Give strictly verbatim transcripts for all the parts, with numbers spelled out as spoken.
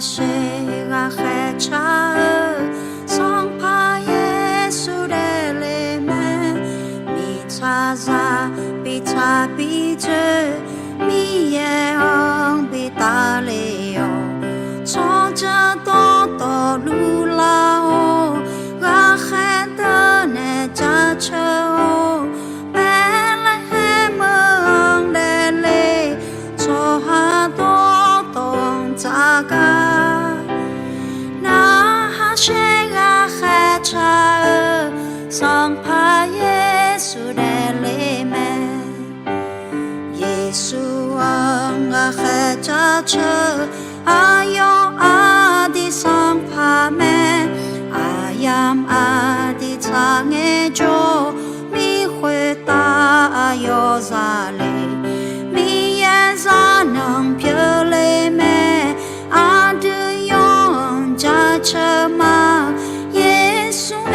Shir ghaqkhaer car-eu Sanqpaq Yeqsur daefle mae. Miqtsaq zaq bidzaq bidzoer, Miqyaer-anr bitaf le-awq. Tsawrjeuq dawqtawvluf lar-awr, ghaqkhaer deuq nae jaceuq-awr, Baeqlaeqhaeq meuq-anr daefle, tsawrhaq dawqtawv-anr tsafgar. Narhaq shaer ghaqkhaer car-eu Sanqpaq Yeqsur daefle mae. Yeqsur-anr ghaqkhaer jaceuq-eu, aqyawf aqdui Sanqpaq mae. Aqyamq aqdui tsaq ngaejawr, mir khoertav aqyawf zale. Miqyaer zaqnanq pyeufle mae. Aqdui yawqha jaceuq ma. Yeqsur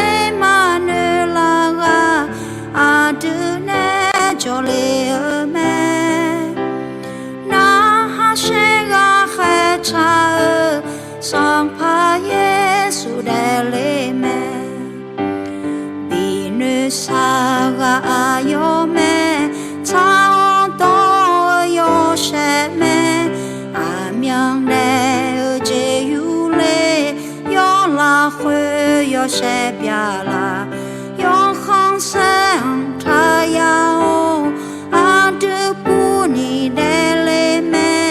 Aqmaqnoeqlaf ghaq aqdui nae jawrle-eu mae. Narhaq shaer ghaqkhaer car-eu Sanqpaq Yeqsur daefle mae. Biqnoeq saqghaq aqyawf mae. Tsaq-awr dawr-eu yawshaef mae. Aqmyanluf nae-eu jeq yurler, yawr lafkhoer yawshaef byaqlaf, yawkhanr saer-anr taqya-awr, aqdui puvni daefle mae.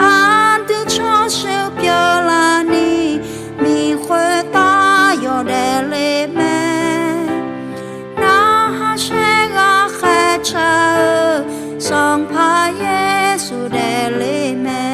Aqdui tsawrshuir pyeuflarni, miq khoertav yawdaef le mae. Narhaq shaer ghaqkhaer car-eu Sanqpaq Yeqsur daefle mae.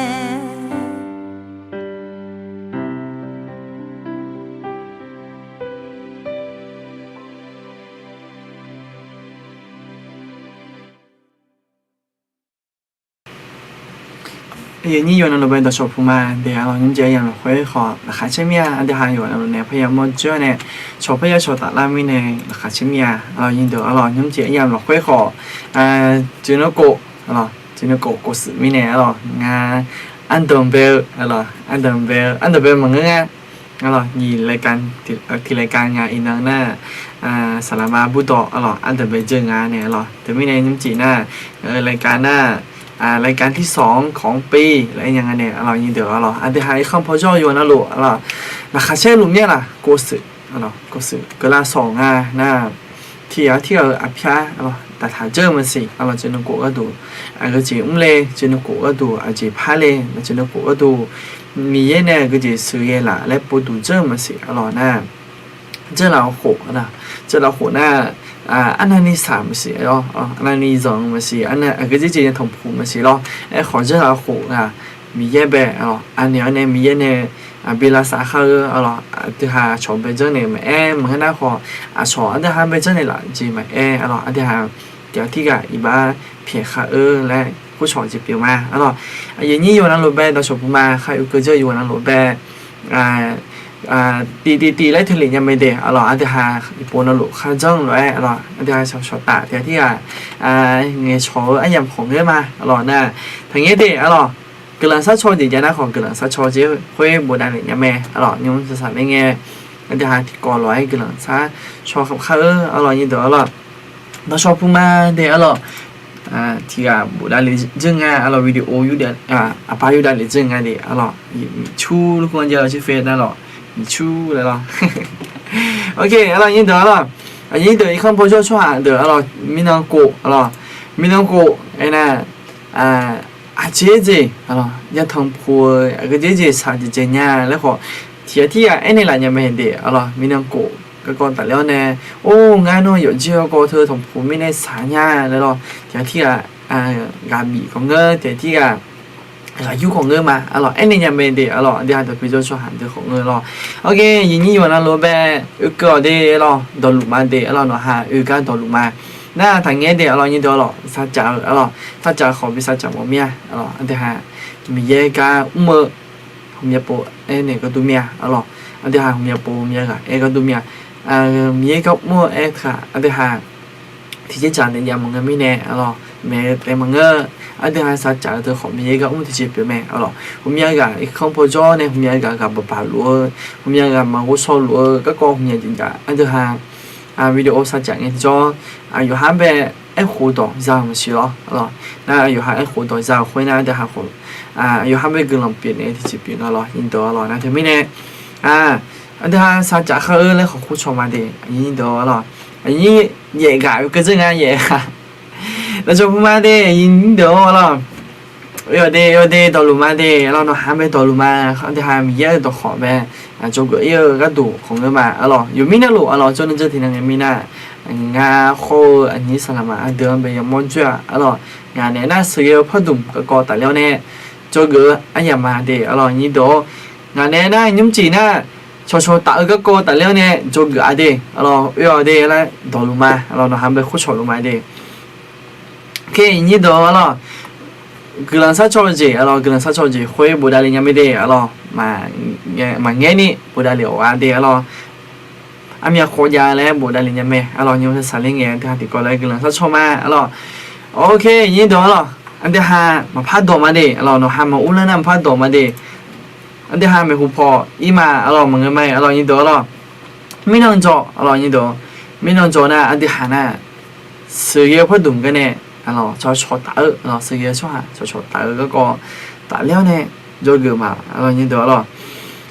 Aqyuif aqnyir yawqnan luf bae dawqshawq puq ma de, aqlawq nymrjeq aryamq lafkhoer khawf laqkhaq caer mir-a. Aqdui ha yawqnan luf nae parya mawr dzoer-awr nae, cawq parya cawq taflar mirnae laqkhaq caer mir-a. Aqlawq nymrjeq aryamq lafkhoer khawf, jeq nan kof, aqlawq jeq nan kof kof shuif mirnae aqlawq ngar ardanq bae-eu, aqlawq ardanq bae-eu, ardanq bae-eu maqngeur nga. Aqlawq nyiq tiq laeqkar nga iqnan nar, saqlaqma burdawq aqlawq ardanq bae dzeur nga nae aqlawq. Teumirnae nymrjeq nar, laeqkar nar, laeqkar tirsawq-anr kawq-anr per laer nya nga nae aqlawq nyiq deuq aqlawq aqdui ha irkanr pawjawr yawqnan luf aqlawq laqkhaq caer luf mir-a laf kof shuif, aqlawq kof shuif keuvlar sawq nga nar, tiq ghaq tirghaq-euq aqpyar aqlawq daqtaq dzeur-eu maqsiq aqlawq jeq nan kof gharduq aqgeu jeq mr le, jeq nan kof gharduq aqjeq par le, jeq nan kof gharduq Miqyaer nae aqgeu jeq sheuqghae laf laer povduq dzeur-eu maqsiq aqlawq nar, dzeurlaf-eu khof, dzeurlaf-eu khof nar, arnavni shaq maqsiq, arnavni zanq-eu maqsiq, aqgeu jeq jeq ya tanqpuq maqsiq lawr. Aerkhawf dzeurlaf-eu khof ghaq Miqyaer bae aqlawq anaeq-awr nae Miqyaer nae bi lavsav khar-eu aqlawq aqdui ha aqcawq bae dzeur naeq maqaer, maqngeur nar khawf aqcawq aqdui ha bae dzeur naeq laf jeq maqaer aqlawq aqdui ha tiq ghaq tirghaq iqbax pyaeq khar-eu laer khoercawq jeq pyeuf ma aqlawq. Aqyuif aqnyir yawqnan luf bae dawqshawq puq ma, khar oekeuv dzeur yawqnan luf bae tiqtiq tiq laer teulef nya mae de aqlawq aqdui ha iqpov nan luf kharjanr lof-aer aqlawq aqdui ha shawq shawq taf tiq ghaq tirghaq ngaeqcawq-eu aryamq khawf ngeur ma aqlawq nar, taqngaer de aqlawq guiqlanq sharcaw jeq jav nar khawf guiqlanq sharcaw jeq khoer bofdav lef nya mae aqlawq nymr saqsaq laer ngae aqdui ha tiqkawv lof-aer guiqlanq sharcaw khar-eu aqlawq nyiq deuq aqlawq dawqshawq puq ma de aqlawq tiq ghaq bofdav lef dzeur nga aqlawq video yur, aqpar yurdav lef dzeur nga de aqlawq miqcur lurkhanr jav-eu sirfae nar lawq miqcur laer lawq. Ok aqlawq nyiq deuq aqlawq, aqnyir deuq irkanr pawjawr tsawrhaq deuq aqlawq mirnan kof aqlawq, mirnan kof aernar aqjeq jeq aqlawq ya tanqpuq-eu aqgeu jeq jeq shaq jeq jeq nya laer khawf tiq ghaq tirghaq aernaeq laf nya mae de aqlawq mirnan kof garkawv tafler-awr nae or ngar nawr yawfjir-awr kawv teu tanqpuq mirnae shaq nya laer lawr tiq ghaq tirghaq ghaq bif khawf ngeur tiq ghaq tirghaq ghaq yur khawf ngeur ma aqlawq aernaeq nya mae de aqlawq aqdui ha dawqpoeq jawr tsawrhaq deuq khawf ngeur lawr. Ok aqyuif aqnyir yawqnan luf bae oekeuv-awq de aqlawq dawqluf ma de aqlawq nawq ha oe gar dawqluf ma nar taqngaer de aqlawq nyiq deuq aqlawq saqcaf-eu aqlawq saqcaf khawf bi saqcaf mawf mir-a aqlawq aqdui ha Miqyaer gar mr-eu hmqmya pov aernaeq gharduq mir-a aqlawq aqdui ha hmqmya pov mya ghaq aer gharduq mir-a Miqyaer gar mr-eu aer taq aqdui ha tiqjeqcaq nae jav maqngeur mirnae aqlawq maeq-eu taef maqngeur. Aqdui ha saqcaf-eu deuq khawf Miqyaer gar mr tiqjeq pyeuf mae arlawq. Hmqmya ghaq irkanr pawjawr nae hmqmya ghaq ghaq baqbaq luf-eu, hmqmya ghaq maqghovshaw luf-eu garkawv hmqmya jeq jaf aqdui ha video saqcaf ngae tiqjawr, yawqha-anr bae aerkhof dawq za-euq maqsiq lawr arlawq. Nar yawqha aerkhof dawq za-euq khoer nar aqdui ha khawf, yawqha bae guiqlanq pyeufnaeq-eu tiqjeq pyeuf nga lawr nyirdeuq arlawq. Nar teumirnae aqdui ha saqcaf khar-eu laer khawf kur caw ma de nyirdeuq arlawq. Aqnyir yaef ghaq-eu keuv dzeur nga yaef ghaq. Dawqcawq pu ma de nyirdeuq arlawq. Yawde yawde dawqluf ma de arlawq, nawqha-anr bae dawqluf ma. Aqdui ha Miqyaer-euq dawqkhawq bae dzawgeuf ir-eu gharduq khawf ngeur ma arlawq. Yawqmir navluf arlawq, jawrnan jawr tiqnan ngae mirnar, ngar khawr-eu aqnyir saqlaqma aqdui-anr bae yamawr dzoer-aq arlawq. Ngaq naeq nar sheuqghae-eu pardmq garkawv tafler-awr nae dzawgeuf-eu aryamq ma de arlawq nyirdeuq-awr. Ngaq naeq nar nymrcif nar cawqcawq taf-eu garkawv tafler-awr nae dzawgeuf-a de arlawq, oe-awq de laer dawqluf ma arlawq, nawqha-anr bae khoer cawqluf ma de. Khe nyirdeuq arlawq, guiqlanq sharcaw-eu jeq arlawq, guiqlanq sharcaw-eu jeq khoer bofdav le nya mae de arlawq. Maqngaer ni bofdav le-awq-a de arlawq. Armyav khawf jav laer bofdav le nya mae arlawq. Nymr saqler ngae aqdui ha tiqkawv lof-aer guiqlanq sharcaw ma arlawq. Ok nyirdeuq arlawq, aqdui ha maqpar dawq ma de arlawq, nawqha maqur lar nar maqpar dawq ma de. Aqdui ha maeqhu paw ir ma arlawq, maqngeur ma arlawq nyirdeuq arlawq. Mirnan jawr arlawq nyirdeuq, mirnan jawr nar aqdui ha nar sheuqghae-eu pardmq gar nae arlawq cawqcawq taf-eu, sheuqghae-eu tsawrhaq cawqcawq taf-eu garkawv tafler-awr nae dzawgeuf ma arlawq nyirdeuq arlawq.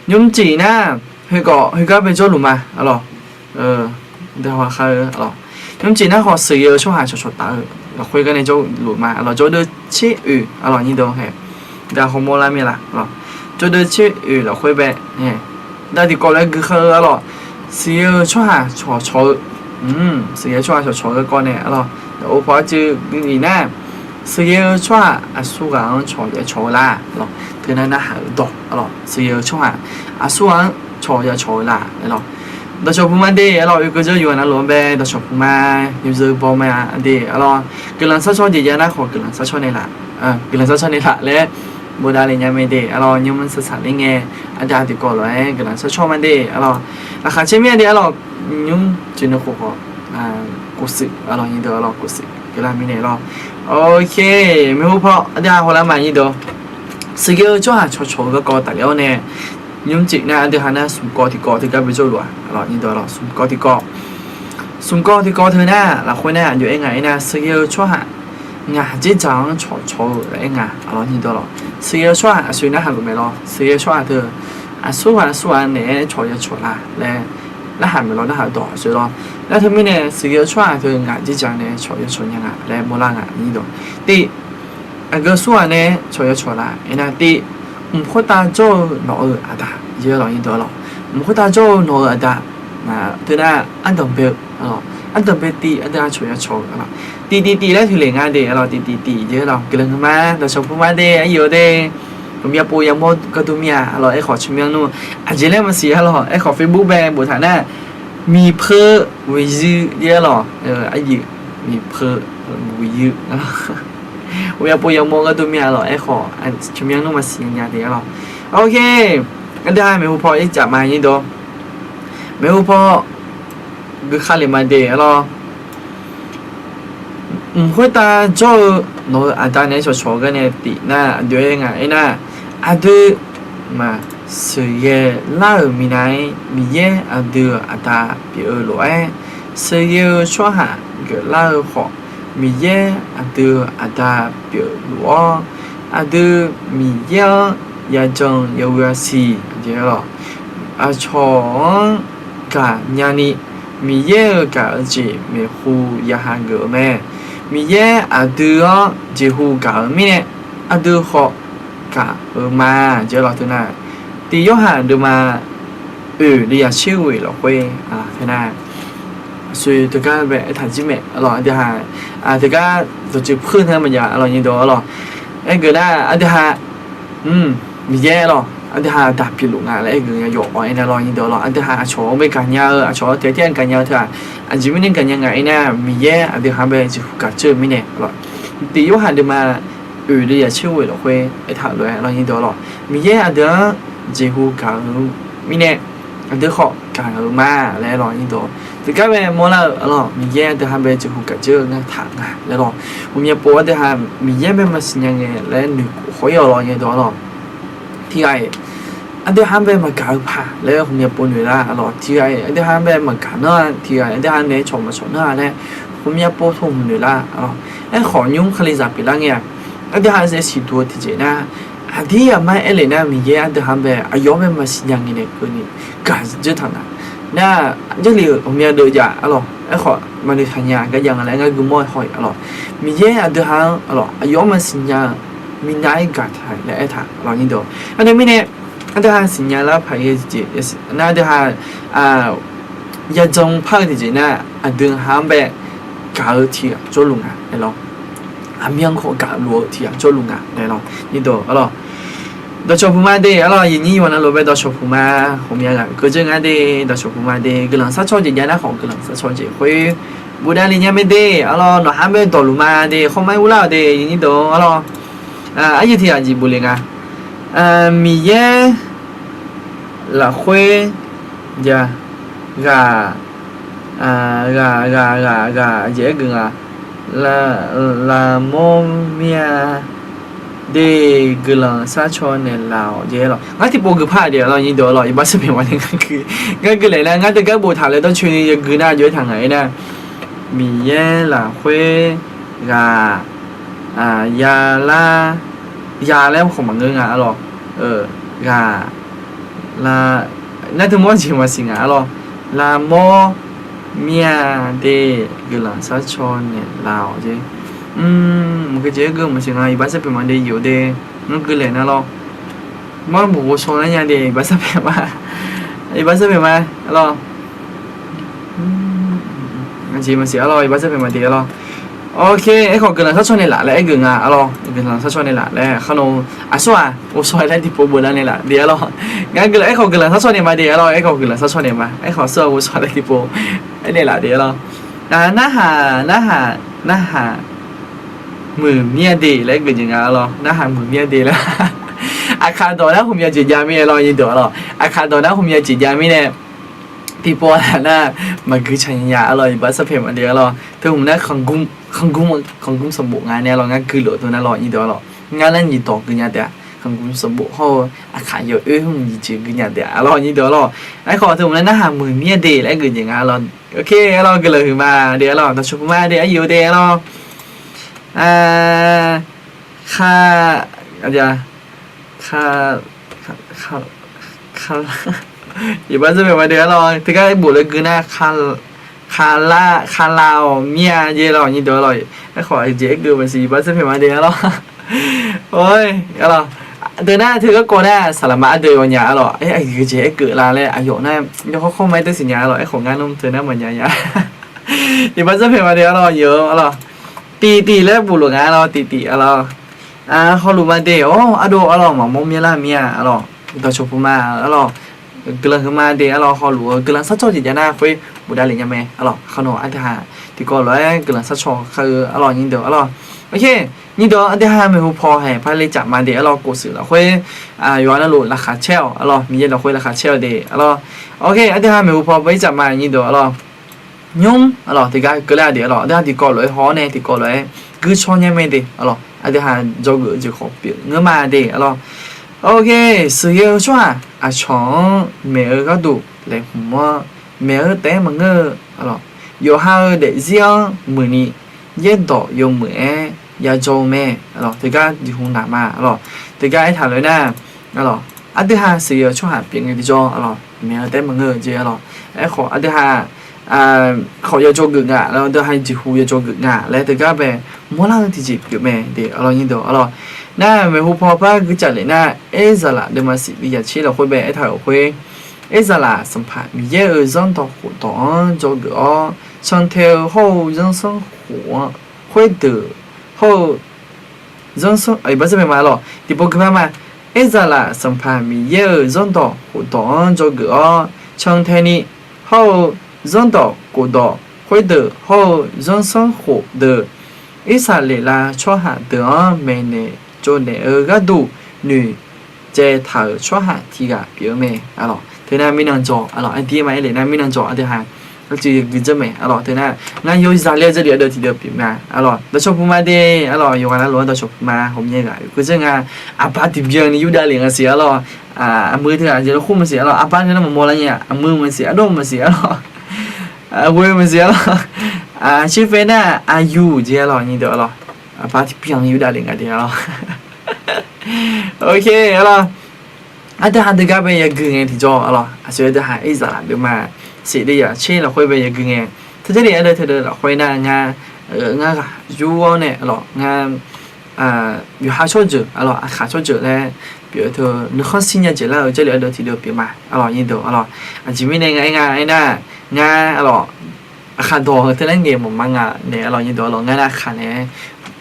Nymrcif nar khoerkawv khoergar bae jawrluf ma arlawq. Aqdui ha khar-eu arlawq, nymrcif nar khawf sheuqghae-eu tsawrhaq cawqcawq taf-eu lafkhoer gar nae jawrluf ma arlawq. Jawrdeuv tser oeq arlawq nyirdeuq hae, aqdui ha hawmawr lar mae la arlawq. Jawrdeuv tser oeq lafkhoer bae dav tiqkawv lof-aer gui khar-eu arlawq. Sheuqghae-eu tsawrhaq cawqcawq-eu, sheuqghae-eu tsawrhaq cawqcawq-eu garkawv nae arlawq. Dawq-eu paw arcuiv gui nar, sheuqghae-eu tsawrhaq aqsurghaq-anr cawq ya cawq-eu la arlawq. Teunar narhaq-euq dawq arlawq, sheuqghae-eu tsawrhaq aqsurghaq-anr cawq ya cawq-eu la arlawq. Dawqcawq pu ma de arlawq, oekeuv jawr yawqha navluf-anr bae dawqcawq pu ma, yawzeu baw ma de arlawq. Guiqlanq sharcaw jeq jav nar khawf guiqlanq sharcaw nae laf, guiqlanq sharcaw nae laf laer bofdav le nya mae de arlawq. Nymr saqsaq ler ngae aqdui ha tiqkawv lof-aer guiqlanq sharcaw ma de arlawq. Laqkhaq caer mir-a de arlawq. Nymr jeq nuikhof khawf kofshuif arlawq nyirdeuq arlawq, kofshuif guiqlanq mirnae arlawq. Ok, maeqhu paw aqdui ha hawlar ma nyirdeuq. Sheuqghae-eu tsawrhaq cawqcawq-eu garkawv tafler-awr nae nymrcif nar aqdui ha nar smq kawv tiqkawv teugar bae jawrluf-a arlawq nyirdeuq arlawq, smq kawv tiqkawv. Smq kawv tiqkawv teu nar lafkhoer nar aqjox-aer nga aernar, sheuqghae-eu tsawrhaq ngaq dzerdzaq-anr cawqcawq-eu laer aer nga arlawq nyirdeuq arlawq. Sheuqghae-eu tsawrhaq aqsur narhaq luf mae lawr. Sheuqghae-eu tsawrhaq teu aqsurghaq aqsurghaq naeq-aer cawq ya cawq la laer narhaq mae lawr, narhaq dawq aqsur lawr. Nar teumirnae sheuqghae-eu tsawrhaq teu ngaq dzerdzaq nae cawq ya cawq nya nga laer mawrlar nga nyirdeuq. Tiv, aqgeu aqsurghaq nae cawq ya cawq la aernar, tiv, mq khoertav jawr-eu nawq-eu aqda, arlawq nyirdeuq arlawq. Mq khoertav jawr-eu nawq-eu aqda teunar ardanq bae-eu arlawq, ardanq bae tiv aqdui ha cawq ya cawq-eu arlawq. Tiv tiv tiv laer toeqle nga de arlawq, tiv tiv tiv jeq arlawq. Guiqlanq huiqma dawqcawq pu ma de aqyuif-eu de. Hmqmya pov yamawr gardov mir-a arlawq. Aerkhawf tsawrmyanr nmr aqjeq laer maqsiq arlawq, aerkhawf Facebook bae boftaq nar, miqpeu ghoeqyuiv jeq arlawq. Aqyuif miqpeu ghoeqyuiv arlawq. Hmqmya pov yamawr gardov mir-a arlawq, aerkhawf tsawrmyanr nmr maqsiq nya de arlawq. Ok, aqdui ha maeqhu paw ircaf ma nyirdeuq. Maeqhu paw gui khar le ma de arlawq. Mq khoertav jawr-eu nawq-eu aqda naeq-aer cawqcawq-eu gar nae tif nar aqjox-aer nga aernar, aqdui maqsheuqghae lar-euq minav-aer Miqyaer aqdui-euq aqda pyeuf-eu lof-aer, sheuqghae-eu tsawrhaq geuflar-eu khawf Miqyaer aqdui-euq aqda pyeufluf-awr, aqdui Miqyaer-anr yajan yaghoe yasiq aqcawq-anr gaqnya ni, Miqyaer-euq gaq-eu jeq maeqhu yaha geuf-eu mae. Miqyaer aqdui-anr jeqhu gaq-eu mirnae, aqdui khawf gaq-eu ma. Jeq arlawq teunar, tiq Yorhaq deuvma oeq deuv yaqtser ghoeq lafkhoer teunar, aqsur teugar bae aertaq jir mae arlawq. Aqdui ha teugar dawqtsuif peur nar maqjav arlawq nyirdeuq arlawq. Aergeuf nar aqdui ha Miqyaer arlawq, aqdui ha aqda pyeufluf nga laer aergeuf nya yawf-awr aernar arlawq nyirdeuq arlawq. Aqdui ha aqcawq-anr bae gaqnya-eu, aqcawq-anr taef taef-aer gaqnya-eu teu-aq, aqjeq mirnae gaqnya nga aernar, Miqyaer aqdui ha-anr bae jeqhu gaq ceuv-eu mirnae arlawq. Tiq Yorhaq deuvma oeq deuv yaqtser ghoeq lafkhoer aertaq-euq lof-aer arlawq nyirdeuq arlawq. Miqyaer aqdui-anr jeqhu gaq-eu mirnae, aqdui khawf gaq-eu ma laer arlawq nyirdeuq. Tiqgar bae mawrlar-eu arlawr, Miqyaer aqdui ha bae jeqhu gaq dzeur-eu ngar taq nga laer lawr. Ghawqmya pov aqdui ha Miqyaer bae maqsiq nya ngae laer noeqkhof hawr-ir-awq lawr, ngar dawq arlawr. Tiqghaq-iq aqdui ha bae maqgaq-eu paq laer ghawqmya pov noeq lar arlawr. Tiqghaq-iq aqdui ha bae maqgaq nar-a, tiqghaq-iq aqdui ha naeq-aer cawq maqcawq nar-a laer ghawqmya pov tov noeq lar arlawr. Aerkhawf nymr kalizaq pyeuflar ngae-aq, aqdui ha zae siqduq-eu tiqjeq nar, aqdir aqmar aerlef nar Miqyaer aqdui ha bae aqyawf-anr bae maqsiq nya ngae nae keuvni gaq dzeur taq nga. Nar, jarlif-euq ghawqmya deuv jav arlawr. Aerkhawf maqnoeq taq nya gar jav nga laer ngar gui mawr-aer haw-iq arlawr. Miqyaer aqdui ha-anr arlawr aqyawf-anr maqsiq nya-eu minav-aer gaq taq laer aertaq arlawr, ngar dawq. Aqdui mirnae aqdui ha siqnya lar paq-aer jeq nar, aqdui ha yajan par-eu tiqjeq nar, aqdui ha-anr bae gaq-eu tiq ghaq jawrluf nga laer lawr. Aqmyan khawf gaqluf-eu tiq ghaq jawrluf nga laer lawr, ngar dawq arlawr. Dawqcawq puq ma de arlawr, yawnyir yawqnan lof bae dawqcawq puq ma. Ghawqmya ghaq keuv dzeur nga de, dawqcawq puq ma de, guiqlanq sharcawr jeq jav nar khawf guiqlanq sharcawr jeq khoer bofdav le nya mae de arlawr. Nawqha bae dawqluf ma de, khawr ma-aer urlar-awq de, yawnyir dawq arlawr. Aqyuif tiq ghaq jeq bofle nga. Miqyaer lafkhoer ja ghaq, ghaq ghaq ghaq ghaq jeq aer geuf nga. Lafmawr mir-a de, guiqlanq sharcawr naeqlaf-awq jeq aer lawr. Ngar tiqpov gui par-aq de arlawr, ngar dawq arlawr, iqbax sharpaeq ma de ngar gui. Ngar gui laer nar ngar teugar boftaq laer dawrcoeni yagui nar jov-aer taq ngaq-aer nar, Miqyaer lafkhoer ghaq, ya lar, ya laer khawf maqngeur nga arlawr. Ghaq, la, nar teu mawr jeq maqsiq nga arlawr. Lafmawr mir-a de, guiqlanq sharcawr naeqlaf-awq jeq. Maqgui jeq aer gui maqsiq nga, iqbax sharpaeq ma de yawf de. Ngar gui laer nar lawr. Mar maqghovshaw lar nya de, iqbax sharpaeq ma. Iqbax sharpaeq ma arlawr. Jeq maqsiq arlawr, iqbax sharpaeq ma de arlawr. Ok, aerkhawf guiqlanq sharcawr naeqlaf laer aer geuf nga arlawr. Guiqlanq sharcawr naeqlaf laer khar nae aqsur-aq ghovshaw laer tiqpov bofdav naeqlaf de arlawr. Ngar gui laer aerkhawf guiqlanq sharcawr naeq ma de arlawr, aerkhawf guiqlanq sharcawr naeq ma, aerkhawf aqsur-aq ghovshaw laer tiqpov aer naeqlaf de arlawr. Narhaq, narhaq, narhaq muiq mir-a de laer aer geuf jeq nga arlawr. Narhaq muiq mir-a de laer. Aqkaq dawq nar ghawqmya jeq jav mir-a arlawr, ngar dawq arlawr. Aqkaq dawq nar ghawqmya jeq jav mirnae tiqpov-aq nar maqgui tsaq nya arlawr, iqbax sharpaeq ma de arlawr. Teu hmq nar khanqgmr, khanqgmr sanqbof nga nae arlawr, ngar gui lof-eu teu nar lawr, ngar dawq arlawr. Ngar nar nyiq dawq gui nya taef-a, khanqgmr sanqbof hawr-eu aqkaq yawoer hmq nyiq jeq gui nya taef-a arlawr, ngar dawq arlawr. Aerkhawf teu hmq nar narhaq muiq mir-a de laer aer geuf jeq nga arlawr. Ok arlawr, guiqlanq huiqma de arlawr, dawqcawq puq ma de aqyuif de arlawr. Ka, ka, iqbax sharpaeq ma de arlawr, teugar bof laer gui nar, kala, kala-awq mir-a jeq lawr, ngar dawq arlawr. Aerkhawf aqjeq aer gui maqsiq, iqbax sharpaeq ma de arlawr. Arlawr, deuq nar teugar kawv nar saqlaqma ardeuv yaw nya arlawr. Aqgeu jeq aer geuf la laer aqyawf nar yawkhawr khawr ma-aer teu siqnya arlawr. Aerkhawf ngar nmr teu nar maqnya nya. Iqbax sharpaeq ma de arlawr, yawf arlawr. Tiqtiq laer bof lof nga arlawr, tiqtiq arlawr. Hawluf ma de, awr ardov arlawr, maqmawr myanlar mir-a arlawr, dawqcawq puq ma arlawr. Guiqlanq huiqma de arlawr, hawluf-eu guiqlanq sharcawr jeq jav nar khoer bofdav lef nya mae arlawr. Khar nae aqdui ha tiqkawv lof-aer guiqlanq sharcawr kar-eu arlawr, ngar dawq arlawr. Ok, ngar dawq aqdui ha maeqhu paw haeq par le caf ma de arlawr, kofshuif lafkhoer yawqha navluf laqkhaq caer-awq arlawr, Miqyaer lafkhoer laqkhaq caer-awq de arlawr. Ok, aqdui ha maeqhu paw par ir caf ma, ngar dawq arlawr. Nymr arlawr, tiqgar keuvlar de arlawr, aqdui ha tiqkawv lof-aer haw-awr nae tiqkawv lof-aer guicaw nya mae de arlawr, aqdui ha dzawgeuf-eu jeq khawf pyeuf ngeur ma de arlawr. Ok, sheuqghae-eu tsawrhaq aqcawq-anr maeq-eu gharduq laeqhmq-awr, maeq-eu taef-aer maqngeur-eu arlawr, yawqha-eu daefzir-anr muiqni yaerdawq yawmuiq-aer yajawr-eu mae arlawr, teugar jeqhu naq ma arlawr. Teugar aertaq lof-aer nar arlawr, aqdui ha sheuqghae-eu tsawrhaq pyeuf ngae tiqjawr arlawr, maeq-eu taef-aer maqngeur-eu jeq arlawr. Aerkhawf aqdui ha khawf yajawr geuf nga laer, aqdui ha jeqhu yajawr geuf nga laer teugar bae mawrlar-eu tiqjeq pyeuf mae de arlawr, ngar dawq arlawr. Nar maeqhu paw par guicaf lef nar, Aerzaqlaf deuvma siq bi yaqtser lafkhoer bae aertaq-euq khoer, Aerzaqlaf Sanqpaq Miqyaer-euq Zanrdawq khofdawq-anr dzawgeuf-awr, cantae-eu hawr-eu zanrsanrkhof-anr khoerdeuq hawr-eu zanrsanr, iqbax sharpaeq ma arlawr, tiqpov guiqma ma. Aerzaqlaf Sanqpaq Miqyaer-euq Zanrdawq khofdawq-anr dzawgeuf-awr, cantae ni hawr-eu zanrdawq khofdawq khoerdeuq hawr-eu zanrsanrkhof deuq, Irsaqleqlav tsawrhaq deuq-anr maeqnaeq tsovnaeq-eu gharduq noeqtsaev taq-euq tsawrhaq tiq ghaq pyeuf-eu mae arlawq. Teunar mirnan jawq arlawq, aqdir ma aerlef nar mirnan jawq aqdui ha Aqjeq yagui dzeur mae arlawq. Teu nar, ngar yawzaq ler-eu jeq lef ardeuv tiqdeuv pyeuf ma arlawq. Dawqcawq puq ma de arlawq. Yawqghaq navluf-anr dawqcawq puq ma hawmya ghaq yawkeuv dzeur nga. Aqbar tiqbyan ni yurdav lef nga siq arlawq. Aqmuiq teu ghaq jeq lawr khoer maqsiq arlawq. Aqbar teu nar maqmawr lar nya. Aqmuiq maqsiq, aqdawr maqsiq arlawq. Aqghoe maqsiq arlawq. Shirfae nar aqyuq jeq arlawq, nyiq deuq arlawq. Aqbar tiqbyan ni yurdav lef nga de arlawq. Ok arlawq. Ardeuv ha deugar bae yagui ngae tiqjawr arlawq. Aqsur ardeuv ha irzaq lafdeuv ma. Siq deuv yaq tser lafkhoer bae yagui ngae, teujeq lef ardeuv teudeuv lafkhoer nar ngar, ngar ghaq yur-awr nae arlawq, ngar yawqha tsawrjeuq arlawq, aqkaq tsawrjeuq laer pyeuf-eu teu nuikhanr shir nya jeq lar-eu jeq lef ardeuv tiqdeuv pyeuf ma arlawq, nyiq deuq arlawq. Aqjeq mirnae nga aer nga aernar, ngar arlawq, aqkaq dawq-eu teu nar ngaeq mawf ma nga nae arlawq, nyiq deuq arlawq. Ngar nar aqkaq nae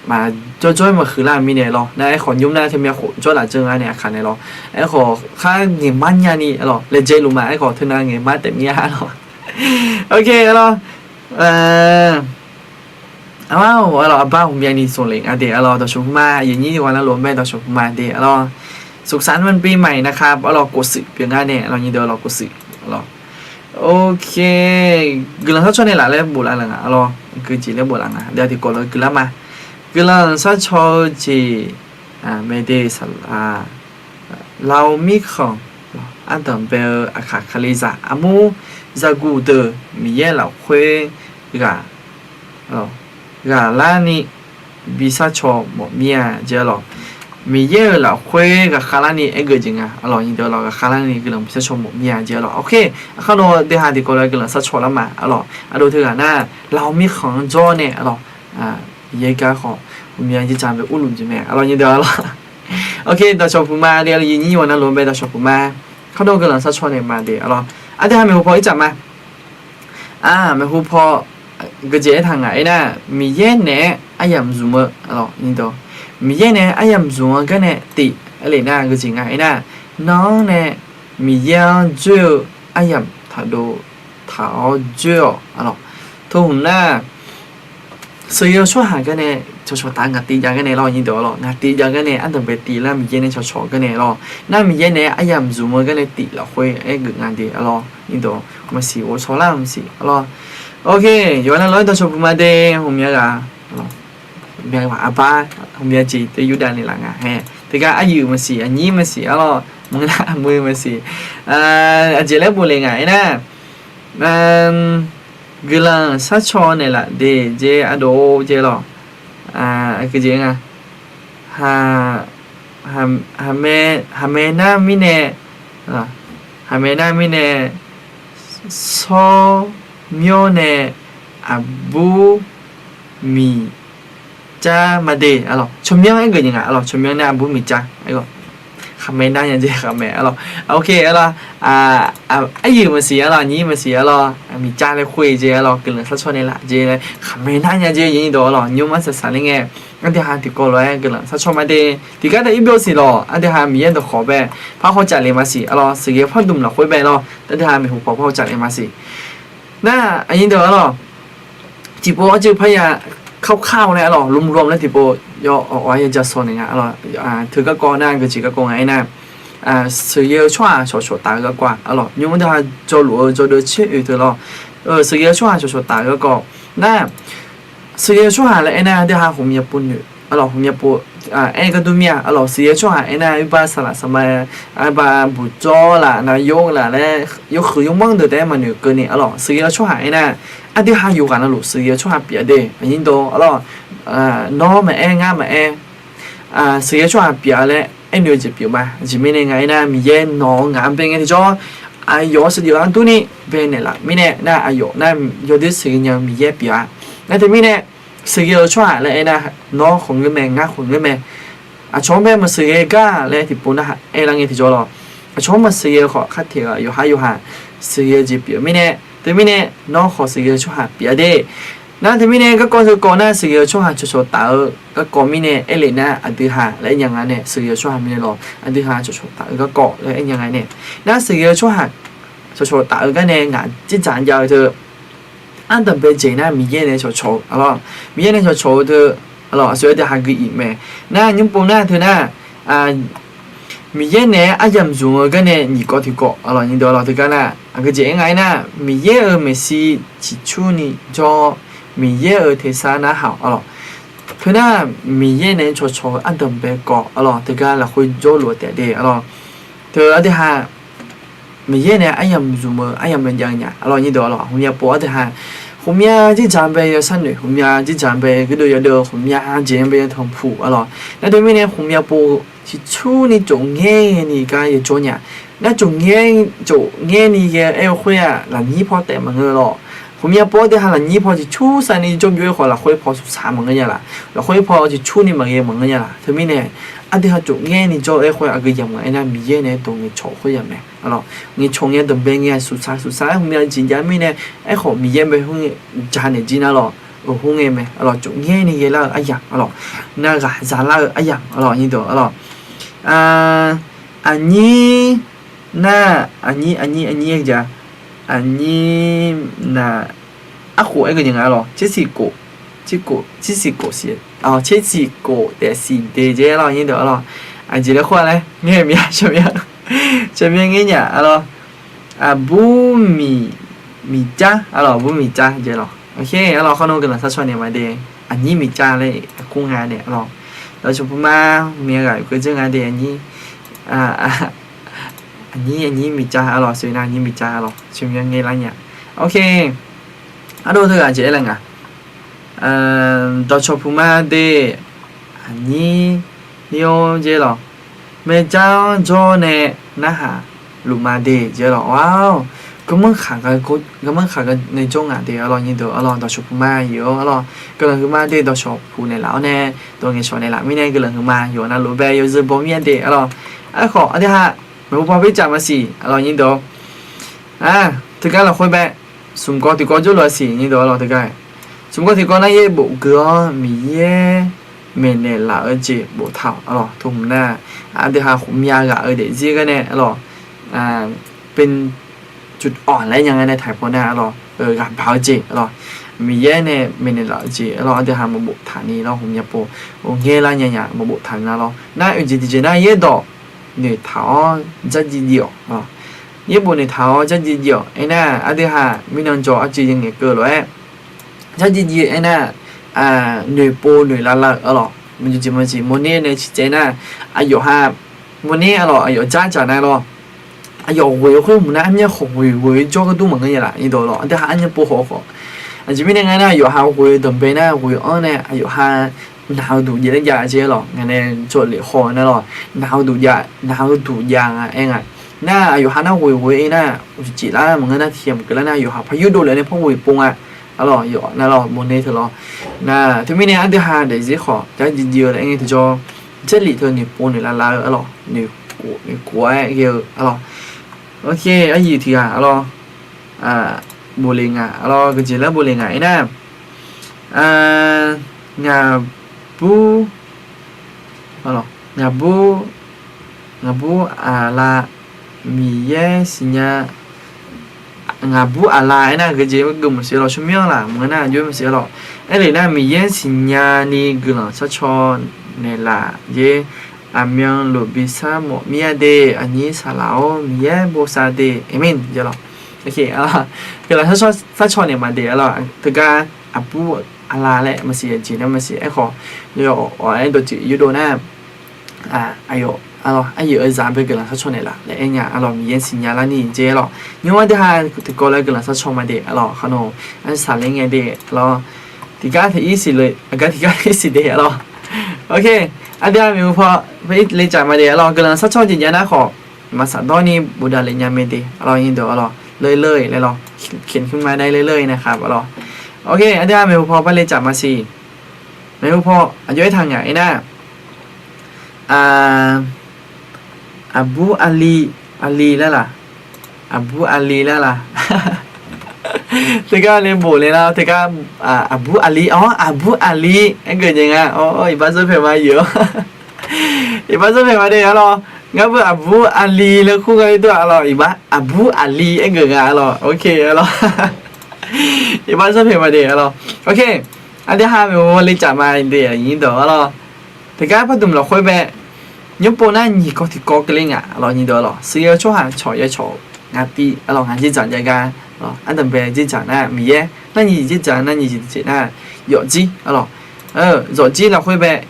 maqjawr jawr-aer maqhuiq lar-eu mirnae lawr. Nar aerkhawf nymr nar teumya khof jawr laf dzeur nga nae aqkaq nae lawr. Aerkhawf khar ngaeq mar nyani arlawq, laejae luf ma. Aerkhawf teu nar ngaeq mar taef mir-a arlawq. Ok arlawq. Arlawq, aqbar ghawqmyani smq lef nga de arlawq. Dawqcawq puq ma, aqyuif nyir yawqghaq navluf-anr bae dawqcawq puq ma de arlawq. สุขสันต์วันปีใหม่นะครับ arlawq, kofshuif pyeuf nga nae arlawq, nyiq deuq arlawq, kofshuif arlawq. Ok, guiqlanq sarcaw nae laf laer bof laf laf nga arlawq. Keujeq laer bof laf nga de, tiqkawv lof-aer guiqlanq ma. Guiqlanq sarcaw-eu jeq mae de, saqlaq, lawq mirkhanq, ardanq bae-eu aqkaq kalizaq armur zaguq deuq Miqyaer lafkhoer ghaq ghaqlarni bi sarcaw mawf mir-a jeq arlawq. Miqyaer-euq lafkhoer ghaqkhav larni aergeuf jeq nga arlawq, nyiq deuq arlawq. Ghaqkhav larni guiqlanq bi sarcaw mawf mir-a jeq arlawq. Ok, aqkar nawr deuv ha tiqkawv lof-aer guiqlanq sarcaw lar ma arlawq. Aqdov teu ghaq nar lawq mirkhanq-anr jawr nae arlawq, Miqyaer gar khawf ghawqmya jir ja bae urluf jeq mae arlawq, nyiq deuq arlawq. Ok, dawqcawq puq ma de, aqyuif nyir yawqghaq navluf-anr bae dawqcawq puq ma. Khardan guiqlanq sarcaw nae ma de arlawq. Aqdui ha maeqhu paw ircaf ma. Maeqhu paw geujeq aertaq ngaq aernar, Miqyaer naeq-aer aryamq zmq-eu arlawq, nyiq deuq, Miqyaer naeq-aer aryamq zmq-eu garnae tif, aerlef nar geujeq nga aernar, nan-anr nae Miqyaer-anr dzoer-eu aryamq taqdov taq-awr dzoer-awq arlawq. Tov hmq nar, sheuqghae-eu tsawrhaq garnae cawqcawq taf-eu ngaq tiv jav garnae lawr, nyiq deuq arlawq, ngaq tiv jav garnae ardanq bae tiv lar Miqyaer nae cawqcawq garnae lawr, nar Miqyaer naeq-aer aryamq zmq-eu garnae tif lafkhoer aergeuf nga de arlawq, nyiq deuq, maqsiq ghovshaw lar maqsiq arlawq. Ok, yawqghaq navluf-aer dawqcawq puq ma de, ghawqmya ghaq, aqbar, ghawqmya jeq teu yurdav naeqlaf nga hae. Teugar aryuif maqsiq, aqnyir maqsiq arlawq, maqngeur nar aqmuiq maqsiq. Aqjeq laer bof le nga aernar, guiqlanq sarcaw naeqlaf de jeq ardov jeq lawq. Aqjeq nga, haqmae nar mirnae, haqmae nar mirnae, tsawrmyanr nae aqbur miqjar ma de arlawq. Tsawrmyanr aergeuf jeq nga arlawq, tsawrmyanr nae aqbur miqjar. Haqmae nar nya jeq haqmae arlawq. Ok arlawq, aryuif maqsiq arlawq, aqnyir maqsiq arlawq, miqjar laer khoer jeq arlawq, guiqlanq sarcaw naeqlaf jeq laer haqmae nar nya jeq, nyiq deuq arlawq, nymr-anr saqsaq ler ngae, aqdui ha tiqkawv lof-aer guiqlanq sarcaw ma de. Tiqgar taef ir byov siq lawq, aqdui ha Miqyaer dawqkhawq bae parhaw caf le maqsiq arlawq, sheuqghae pardmq lafkhoer bae lawr, aqdui ha maeqhu paw parhaw caf le maqsiq. Nar aqnyir deuq arlawq, tiqpov arcuiv parya คร่าวๆ laer arlawq, รวมๆ laer tiqpov yaw awq-awq-aer ya ja saw naeq nga arlawq. Teu garkawv nar geujeq garkawv nga aernar, sheuqghae-eu tsawrhaq cawqcawq taf-eu garkawv-aq arlawq, nymr aqdui ha jawrluf-eu jawrdeuv tser oeq teu lawr, sheuqghae-eu tsawrhaq cawqcawq taf-eu garkawv nar, sheuqghae-eu tsawrhaq laer aernar, aqdui ha ghawqmya pov noeq arlawq, ghawqmya pov aer gar dur mir-a arlawq. Sheuqghae-eu tsawrhaq aernar, oerbar saqlaq saqma, oerbar buqjawr laf, navyor laf laer yawhuiq yawmanr deuq taef-aer maqnoeq keuvni arlawq, sheuqghae-eu tsawrhaq aernar, aqdui ha yawqghaq navluf sheuqghae-eu tsawrhaq pyeuf de, aqnyir deuq arlawq. Nawr maqaer, ngar maqaer, sheuqghae-eu tsawrhaq pyeuf-a laer aernoeq-eu jeq pyeuf ma. Aqjeq mirnae nga aernar, Miqyaer nawq-eu ngaq-anr bae ngae tiqjawr, aqyawf-euq shaqjeq-anr durni bae naeqlaf mirnae nar, aqyawf nar yawdoer sheuqghae nya-eu Miqyaer pyeuf-a. Nar teumirnae, sheuqghae-eu tsawrhaq laer aernar, nawr khawf ngeur mae, ngar khawf ngeur mae. Aqcawq-anr bae maqsheuqghae gar laer tiqpov nar aerlar ngae tiqjawr lawq. Aqcawq-anr maqsheuqghae-eu khawf kharteq-eu yawqhar yawqha sheuqghae-eu jeq pyeuf mirnae, teumirnae nawr khawf sheuqghae-eu tsawrhaq pyeuf-a de. Nar teumirnae garkawv teukawv nar sheuqghae-eu tsawrhaq cawqcawq taf-eu garkawv mirnae aerlef nar, aqdui ha laer aer nya nga nae sheuqghae-eu tsawrhaq mirnae lawq, aqdui ha cawqcawq taf-eu garkawv laer aer nya nga nae, nar sheuqghae-eu tsawrhaq cawqcawq taf-eu garnae ngaq dzerdzaq jav-eu teu ardanq bae jeq nar Miqyaer nae cawqcawq-eu arlawr, Miqyaer nae cawqcawq-eu teu arlawr, aqsur-aer deuq ha gui iq mae. Nar nymr pov nar teu nar, Miqyaer naeq-aer aryamq zmq-eu garnae nyiq kawv tiqkawv arlawr, nyiq dawq arlawr teugar nar Aqgeujeq aer nga aernar, Miqyaer-euq maeqshi ciqcurni jawr-awr, Miqyaer-euq tersar narhaq-awq arlawq. Teunar, Miqyaer nae cawqcawq-eu ardanq bae kawv arlawq, teugar lafkhoer jawrluf-eu taef de arlawq. Teu ardui ha, Miqyaer nae aryamq zmq-eu aryamq bae jav-eu nya arlawq, nyir deuq arlawq. Ghawqmya pov ardui ha, ghawqmya dzerdzaq bae yawsar noeq, ghawqmya dzerdzaq bae gardeuv yawdeuv, ghawqmya jeq bae yawtanqpuq arlawq. Nar teumirnae ghawqmya pov ciqcurni tsofngaer ni gar yajawr nya. Nar tsofngaer, tsofngaer ni ghae-eu aer-eu khoer-aq, lafnyir paw taef maqngeur lawq. Ghawqmya pov ardui ha lafnyir paw ciqcur sar ni jawr byov-aer khawf, lafkhoer paw smqsaq maqngeur nya laf. Lafkhoer paw ciqcur ni maqghae maqngeur nya laf. Teumirnae, ardui ha tsofngaer ni jawr-eu aer khoer aqgeu yamq nga aernar, Miqyaer nae dawq ngaeqcawq khoer yamq mae arlawq. Ngaeqcawq ngae dawq bae ngae smqsaq smqsaq-aer ghawqmya jeq jav mirnae, aerkhawf Miqyaer bae khoer janaeq jir nar lawq. Euq, khoerngae mae arlawq, tsofngaer ni ghaelar-eu aryamq arlawq. Nar ghaq zalar-eu aryamq arlawq, nyir deuq arlawq. Aqnyir nar, aqnyir aqnyir aqnyir-a, aqnyir nar, arkhof aer ghae jeq nga arlawq, tsersiq kof, tsersiq kof siq, tsersiq kof taef siq de jeq arlawq, nyir deuq arlawq. Aqjeq laer khoer-a laer ngae mya, tsawrmyanr, tsawrmyanr ngaer nya arlawq. Aqbur miq, miqjar arlawq, aqbur miqjar jeq lawq. Arlawq, khawr nmr guiqlanq sharcaw naeq ma de, aqnyir miqjar laer kur nga nae arlawq. Dawqcawq puq ma, myav ghaq keuv dzeur nga de, aqnyir, aqnyir aqnyir miqjar arlawq, soeq nar aqnyir miqjar arlawq, tsawrmyanr ngaer lar nya. Ok, ardov teughaq jeq aer lar nga. Dawqcawq puq ma de, aqnyir, nir-or jeq lawq. Maeqjar-anr jawr nae narhaq luf ma de jeq lawq. Ar, garmanr khaq gar, garmanr khaq gar nae jawr nga de arlawq, nyir deuq arlawq. Dawqcawq puq ma yoeq-awr arlawq, guiqlanq huiqma de, dawqcawq puq naeqlaf-awr nae, dawq ngaeqcawq naeqlaf mirnae guiqlanq huiqma yawf navluf bae yawzeu baw mir-a de arlawq. Aerkhawf ardui ha, maeqhu paw pircaf maqsiq arlawq, nyir deuq. Teugar lafkhoer bae, smq kawv tiqkawv jawrluf-a siq, nyir deuq arlawq, teugar. Smq kawv tiqkawv nar, yaerbof gui-awr Miqyaer maeqnaeq laf-eu jeq boftaq-awq arlawq, tmq nar, aqdui ha khofmya ghaq-eu daefzir ghae nae arlawq, เป็นจุดอ่อน laer nya nga nae taqpaw nar arlawq, ghaq baq-eu jeq arlawq, Miqyaer nae maeqnaeq laf-eu jeq arlawq, aqdui ha maqbof taq ni lawr, khofmya pov, ngaer lar nya nya maqbof taq nar lawr. Nar oeq jeq tiqjeq nar, yaerdawq noeqtaq-awr dzardziv dziv-awq. Yaerbof noeqtaq-awr dzardziv dziv-awq aernar, aqdui ha mirnan jawr arcuiv yangaeq keuv lof-aer, dzardziv dziv aernar, noeqpov noeqlav lav-euq arlawq, maqjeq jeq maqjeq mawrner nae ciqcaev nar, aqyawf ha mawrner arlawq, aqyawf dzardzaq nar lawr, aqyawf ghoeq-eu khoer hmq nar, armyanr khawf ghoeq ghoeq-eu jawr gharduq maqngeur nya laf, nyir dawq lawr, aqdui ha armyanr pov khawf khawf. Aqjeq mirnae nga nar, yawqha ghoeq-eu danqbae nar ghoeq-anr nae aqyawf ha naq-eu duq jav laer jav jeq lawq, ngaq nae jawrlef haw-eu nar lawr, naq-eu duq jav, naq-eu duq jav nga aer nga. Nar aqyawf ha nar ghoeq ghoeq-aer nar, uqcif lar maqngeur nar, tiqkhaeq maqkeuv lar nar, yawqha par yurdov lef nae par ghoeq pov nga arlawq, yawf nar lawr, mawrner teu lawr. Nar teumirnae aqdui ha daefzir khawf dzardziv dziv-eu laer aer ngae tiqjawr, jarlif teu noeqpov noeqlav lav-eu arlawq, noeqkov noeqkov-aer ghae-eu arlawq. Ok, aryuif tiq ghaq arlawq, bofle nga arlawq, geujeq laer bofle nga aernar, ngaqbur, ngaqbur, ngaqbur aqla, Miqyaer siqnya, ngaqbur aqla aernar, geujeq geuf maqsiq lawq, tsawrmyanr laf maqngeur nar, aqjox maqsiq lawq. Aerlef nar, Miqyaer siqnya ni guiqlanq sharcaw naeqlaf jer, aqmyanluf bi sar mawf mir-a de, aqnyir saqlaq-awr Miqyaer bosav de, aqmeq jeq lawq. Guiqlanq sharcaw naeq ma de arlawq, teugar aqbur aqla laer maqsiq, aqjeq nar maqsiq, aerkhawf, yawf awq-aer dawqtsuif yurdov nar, aqyawf arlawq, aryuif-eu zaq bae guiqlanq sharcaw naeqlaf laer aer nya arlawq, Miqyaer siqnya larni jer lawq. Nymr aqdui ha tiqkawv laer guiqlanq sharcaw ma de arlawq, khawf nawq arsaq ler ngae de arlawq. Tiqgar tiq ir siq le, aqgar tiqgar ir siq de arlawq. Ok, aqdui ha maeqhu paw par le tsaf ma de arlawq, guiqlanq sharcaw jeq jav nar khawf, maqsaq dawr ni bofdav le nya mae de arlawq, nyir deuq arlawq, leuler-iq laer lawq, kheqnmr ma nae leuler-iq nae khaq arlawq. Ok, aqdui ha maeqhu paw par le tsaf ma siq. Maeqhu paw aqjox aertaq ngaq aernar, aqbur aqli, aqli laer laq, aqbur aqli laer laq. Teugar le bof le lar, teugar, aqbur aqli, awr, aqbur aqli aer geuf nyae nga, iqbax zanrpaeq ma yoeq-awr, iqbax zanrpaeq ma de arlawq, ngar beu aqbur aqli laer kur gha-ir dov arlawq, iqbax aqbur aqli aer geuf nga arlawq, ok arlawq. Iqbax zanrpaeq ma de arlawq, ok. Aqdui ha maeqhu paw le tsaf ma de, aqnyir deuq arlawq. Teugar pardmq lafkhoer bae, nymr pov nar nyiq kawv tiqkawv keuvle ngaq arlawq, nyir deuq arlawq, suiq-eu tsawrhaq cawq ya cawq ngaq tiv, arlawq, ngaq dzerdzaq jav gar, ardanqbae dzerdzaq nar Miqyaer, narnyiq dzerdzaq narnyiq jeq tiqjeq nar, yawfjir, arlawq, zawfjir lafkhoer bae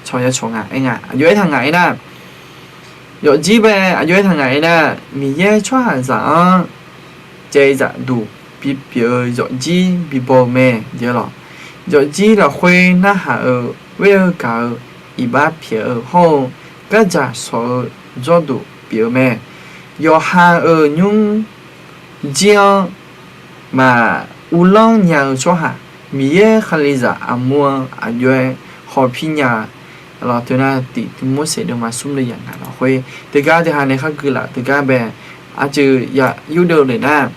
cawq ya cawq nga aer nga, aqjox aertaq ngaq aer nar, yawfjir bae aqjox aertaq ngaq aer nar, Miqyaer tsawrhaqzaq-anr caevzaf duq bipyeuf-eu yawfjir bibaw-eu mae, arlawq. Yawfjir lafkhoer narhaq-euq, oer-eu gaq-eu, iqbax pyaeq-eu hawr-eu, gardzaq shawq-eu jawrduq pyeuf-eu mae. Yawqha-euq nymr jir-anr maq uvlanr nya-eu tsawrhaq, Miqyaer Kalizaq aqmur-anr aqjox-aer hawpir nya-a. Arlawq, teu nar tiq Tiqmorseq deuvma smr deuvzaq ngaq lafkhoer teugar deuq ha nae khar guilaf-euq teugar bae, aqceuq yaq yurdeuv le nar,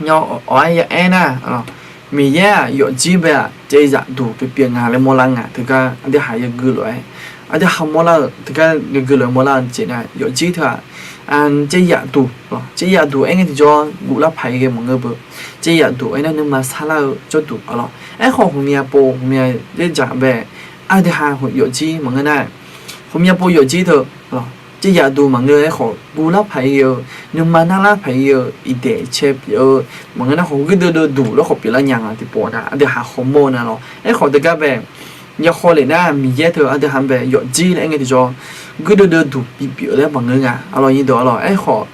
awq-aer ya aer nar, Miqyaer-aq yawfjir bae-aq caevzaf duq pyeufpyeuf nga laer mawrlar nga. Teugar aqdui haq yagui lof-aer, aqdui haq mawrlar-euq teugar yagui lof-aer mawrlar-eu jeq nar, yawfjir teu-aq, caevzaf duq, caevzaf duq aer ngae tiqjawr guvlar paq-aer ghae maqngeur beu. Caevzaf duq aer nar nuima sarlar-eu jawrduq, arlawq. Aerkhawf ghawqmya pov ghawqmya dzerdzaq bae, aqdui haq yawfjir maqngeur nar, ghawqmya pov yawfjir teu, caevzaf duq maqngeur aerkhawf guvlar paq-ir-eu, nuima narlar paq-ir-eu, iqdaeq iqcae pyeuf-eu, maqngeur nar khawf guirdeuv deuv duq laer khawf pyeuflar nya nga tiqpov nar, aqdui haq khawf mawr-eu nar lawr. Aerkhawf teugar bae, yakhawf le nar Miqyaer teu aqdui haq-anr bae yawfjir laer aer ngae tiqjawr, guirdeuv deuv duq bipyeuf laer maqngeur nga, arlawq, nyir deuq, arlawq. Aerkhawf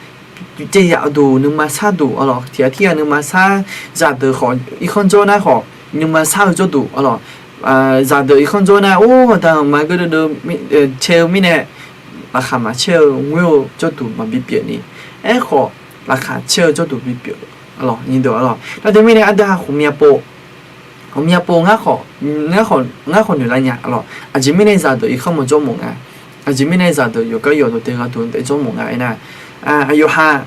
caevzaf duq nuima sar duq, arlawq, tiq ghaq tirghaq nuima sar, zaqdeuq khawf irkanr jawr nar khawf nuima sar-eu jawrduq, arlawq. Zaqdeuq irkanr jawr nar, or, aqda aqma guirdeuv deuv cae-eu mirnae, laqkhaq maqcaer-eu ngoer-eu jawrduq maqbi pyeuf ni. Aerkhawf, laqkhaq caer-eu jawrduq bipyeuf, arlawq, nyir deuq, arlawq. Nar teumirnae aqdui haq ghawqmya pov, ghawqmya pov ngar khawf, ngar khawf noeqlar nya, arlawq. Aqjeq mirnae zaqdeuq irkanr maqjawr mawf nga. Aqjeq mirnae zaqdeuq yawqgar yawqdawq taef ghaq duq taef jawr mawf nga aer nar, aqyawf ha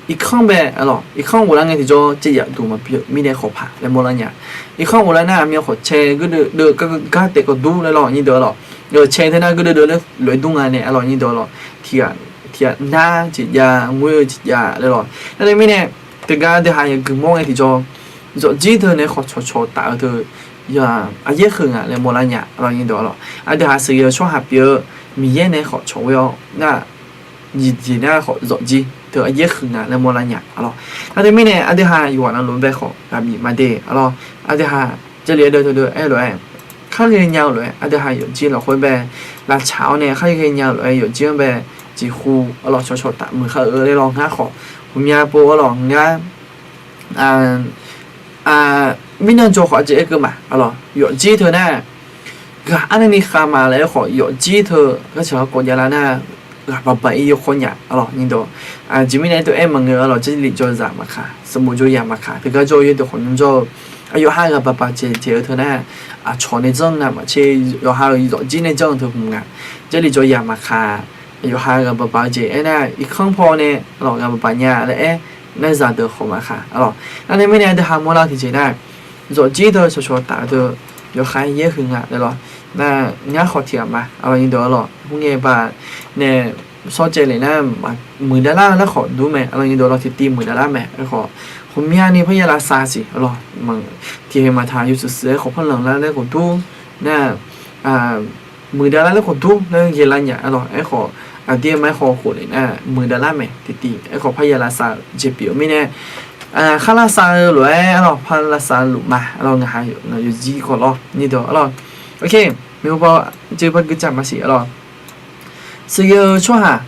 irkanr bae, arlawq, irkanr ghoflar ngae tiqjawr caevzaf duq maqpyeuf mirnae khawf paq laer mawrlar nya. Irkanr ghoflar nar aqmyan khawf cae guirdeuv deuv gar taef kawv dur laer, arlawq, nyir deuq, arlawq. Cae teu nar guirdeuv deuv laer lof-aer dur nga nae, arlawq, nyir deuq, arlawq. Tiq ghaq, tiq ghaq nar jeq jav, ngoer-eu jeq jav laer, arlawq. Nar teumirnae teugar aqdui haq yagui mawr ngae tiqjawr, yawfjir teu nae khawf cawqcawq taf-eu teu, aqyaer huiq nga laer mawrlar nya, arlawq, nyir deuq, arlawq. Aqdui haq sheuqghae-eu tsawrhaq pyeuf-eu, Miqyaer nae khawf cawq ghoe-awr nar, jeq nar khawf yawfjir teu aqyaer huiq nga laer mawrlar nya, arlawq. Nar teumirnae aqdui haq yawqghaq navluf bae khawf ghaq bif maqde, arlawq. Aqdui haq Jarlif-aer deuv teu deuv aer-eu lof-aer, kharghae nya-eu lof-aer aqdui haq yawfjir lafkhoer bae lavtsaq-awr nae kharghae nya-eu lof-aer yawfjir-anr bae jeqhu, arlawq, cawqcawq taf muiq khar-eu laer lawr. Ngar khawf ghawqmya pov, arlawq, ngar mirnan jawr khawf aqjeq aerkeuv ma, arlawq, yawfjir teu nar ghaq arnavni khav ma laer aerkhawf yawfjir teu garcaq garkawv javlar nar, ghaq baqbaq-ir yawkawr nya, arlawq, nyir deuq. Aqjeq mirnae aer teu aer maqngeur, arlawq, Jarlif jawrzaq maqkaq, sanqbof jawryaq maqkaq, teugar jawr-eu yaerdeuq khawf nymr jawr-eu, aqyawf ha ghaq baqbaq jeq jeq-eu teu nar, aqcawq nae janr nar maqtser, yawqha-euq yawfjir nae janr-eu teu hmq nga. Jarlif jawryaq maqkaq, yawqha ghaq baqbaq-eu jeq aernar irkanr paw nae, arlawq, ghaq baqbaq nya laer aer nar zaqdeuq khawf maqkaq, arlawq. Nar teumirnae aqdui haq mawrlar tiqjeq nar, yawfjir teu cawqcawq taf-eu teu yawqha yaer huiq nga laer lawr. Nar ngar khawf tiq ghaq ma, arlawq, nyir deuq, arlawq, khoerngae baq nae sawr caev lef nar, muiqdavlar-eu laer khawf dur mae, arlawq, nyir deuq, arlawq, tiqtiv muiqdavlar mae. Aerkhawf ghawqmyani parya lavsav siq, arlawq, tiqkhaeq maqtaq yawshuif shuif-aer khawf panlanq lar laer khawf dur nar, muiqdavlar laer khawf dur laer ghae lar nya, arlawq. Aerkhawf aqdir ma aerkhawf khof lef nar muiqdavlar mae tiqtiv. Aerkhawf parya lavsav-eu jeq pyeuf-eu mirnae, khar lavsav-eu lof-aer, arlawq, par lavsav luf ma, arlawq, ngaq ha yawfjir khawf lawr, nyir deuq, arlawq. Oke, maeqhu paw jeq par guicaf maqsiq, arlawq. Sheuqghae-eu tsawrhaq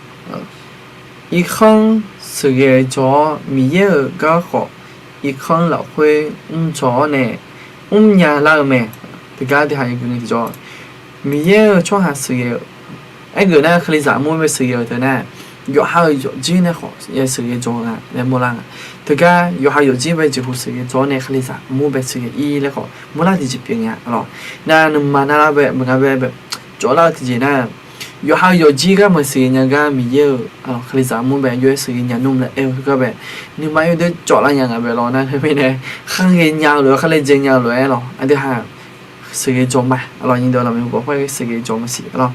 irkanr sheuqghae jawr-awr, Miqyaer-euq garkawv irkanr lafkhoer mr jawr-awr nae mrnya lar-eu mae. Teugar deuq ha yagui ngae tiqjawr, Miqyaer-euq tsawrhaq sheuqghae-eu, aergeuf nar Kalizaq armur bae sheuqghae-eu teu nar, yawqha-euq yawfjir nae khawf sheuqghae jawr nga laer mawrlar nga. Teugar yawqha yawfjir bae jeqhu sheuqghae jawr-awr nae Kalizaq armur bae sheuqghae-ir laer khawf mawrlar tiqjeq pyeuf nga, arlawq. Nar nuima narlar bae maqnga bae bae cawvlar-eu tiqjeq nar, yawqha-euq yawfjir gar maqsheuqghae nya gar Miqyaer-euq, arlawq, Kalizaq armur bae yaw-aer sheuqghae nya nmr laer aer-eu gar bae, nuima yawdoer cawvlar nya nga bae lawr. Nar teumirnae kharghae nya-eu lof-aer, kharle dzae nya-eu lof-aer lawr, aqdui haq sheuqghae jawr ma, arlawq, nyir deuq, arlawq, maeqhu paw kharghae sheuqghae jawr maqsiq, arlawq.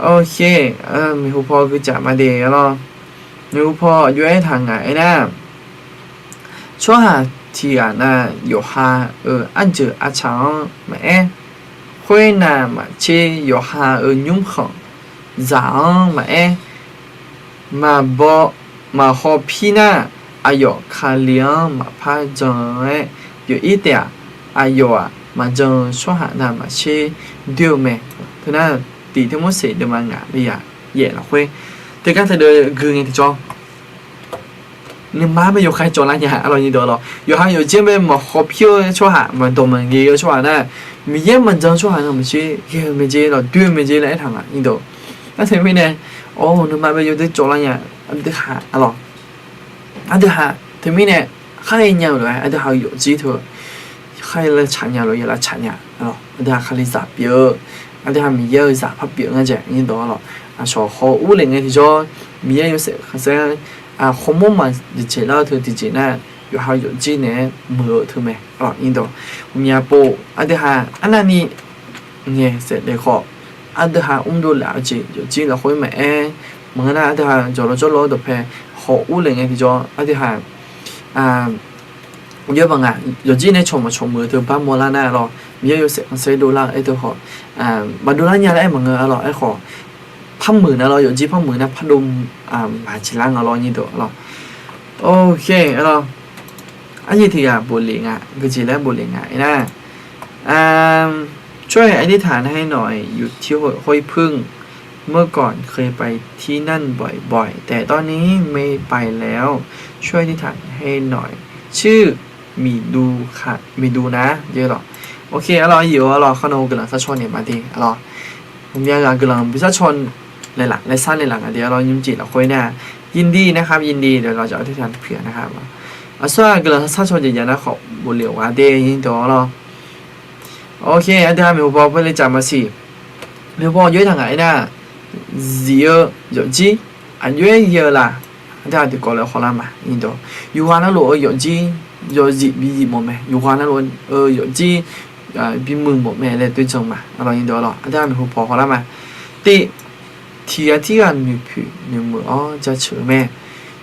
Oke, maeqhu paw guicaf maqde, arlawq. Maeqhu paw aqjox aertaq ngaq aernar, tsawrhaq tiq ghaq nav yawqha-euq arjeuq arca-anr maqaer, khoernav maqtser yawqha-euq nymrkhanq zaq-anr maqaer, maqbaw Maqhaw pir nar, aqyawf Kali-anr maqpar jan-aer, yawf ir taef-aq, aqyawf-aq maqjan-eu tsawrhaq navmaqtser doer-eu mae. Teunar, Tiq Tirmorseq deuvma ngaq bi yaf yaef lafkhoer, teugar teudeuv gui ngae tiqjawr, nuima bae yawkhav cawv lar nya-a lawr nyirdeuq lawr. Yawqha yawfjir bae maqhaw pir-eu tsawrhaq, maqdawq maqngaeq-eu tsawrhaq nar, Miqyaer maqjan-eu tsawrhaq navmaqtser ghae-eu mae jer lawr, doer-eu mae jer laer aertaq nga nyirdeuq. Aer teumirnae, or, nuima bae yawdui cawv lar nya, aqdui haq-a lawr. Aqdui haq teumirnae, khar ghae nya-eu lof-aer aqdui haq-eu yawfjir teu, khar lav tsaq nya lof-aer lav tsaq nya-a lawr. Aqdui haq Kalizaq pyeuf-eu, aqdui haq Miqyaer-eu zaq par pyeuf nga jaeq nyirdeuq lawr. Aqcawq haw urler ngae tiqjawr, Miqyaer yawshaef khanqsaer, khawr mawr maqjeq jeq lar-eu teu tiqjeq nar, yawqha yawfjir naeq-aer muiq-eu teu mae. Nyirdeuq, ghawqmya pov aqdui haq arnavni ngaeq saef daef khawf, aqdui haq mrdov laf-eu jeq yawfjir lafkhoer maqaer, maqngeur nar aqdui haq jawqlawr jawrlawr-eu dawqpae haw urler ngae tiqjawr, aqdui haq yawr baq nga, yawfjir nae cawq maqcawq muiq-eu teu bar mawrlar nar lawr, Miqyaer yawshaef khanqsaer dovlar-eu aer teu khawf, maqdovlar nya laer aer maqngeur-a lawr. Aerkhawf, par muiq nar lawr, yawfjir par muiq nar pardov maqjeq lar nga lawr nyirdeuq lawr. Oke, aer lawr. Arjeq tiq ghaq bofle nga, geujeq laer bofle nga aernar, ช่วยอธิษฐานให้หน่อย อยู่ที่ห้วยผึ้ง เมื่อก่อนเคยไปที่นั่นบ่อยๆ แต่ตอนนี้ไม่ไปแล้ว ช่วยอธิษฐานให้หน่อย ชื่อ Miqdu na. Oke, aer lawr, aqyuif-eu lawr, khar nawr guiqlanq sharcaw naeq ma de lawr. Ghawqmya ghaq guiqlanq bi sharcaw laeqlaf, laeqsar laeqlaf nga de lawr, nymrjeq lafkhoer nar, ยินดีนะครับ ยินดี เดี๋ยวเราจะอธิษฐานเผื่อนะครับ Aqsur-aq guiqlanq sharcaw jeq jav nar khawf bofle ghaq de nyirdeuq lawr. Oke, aqdui haq maeqhu paw paw le caf maqsiq. Maeqhu paw jov-aer taq ngaq aernar, zif-eu yawfjir aqjox-aer ghae-eu la? Aqdui haq tiqkawv lof-aer hawlar ma nyirdeuq. Yawqghaq navluf-eu yawfjir yawzif bi zif mawf mae, yawqghaq navluf-eu yawfjir bimuiq mawf mae laer toer jan ma lawr nyirdeuq lawr. Aqdui haq maeqhu paw hawlar ma. Tif, tiq ghaq tirghaq noeqpoeq noeqmuiq-awr jaceuq-eu mae.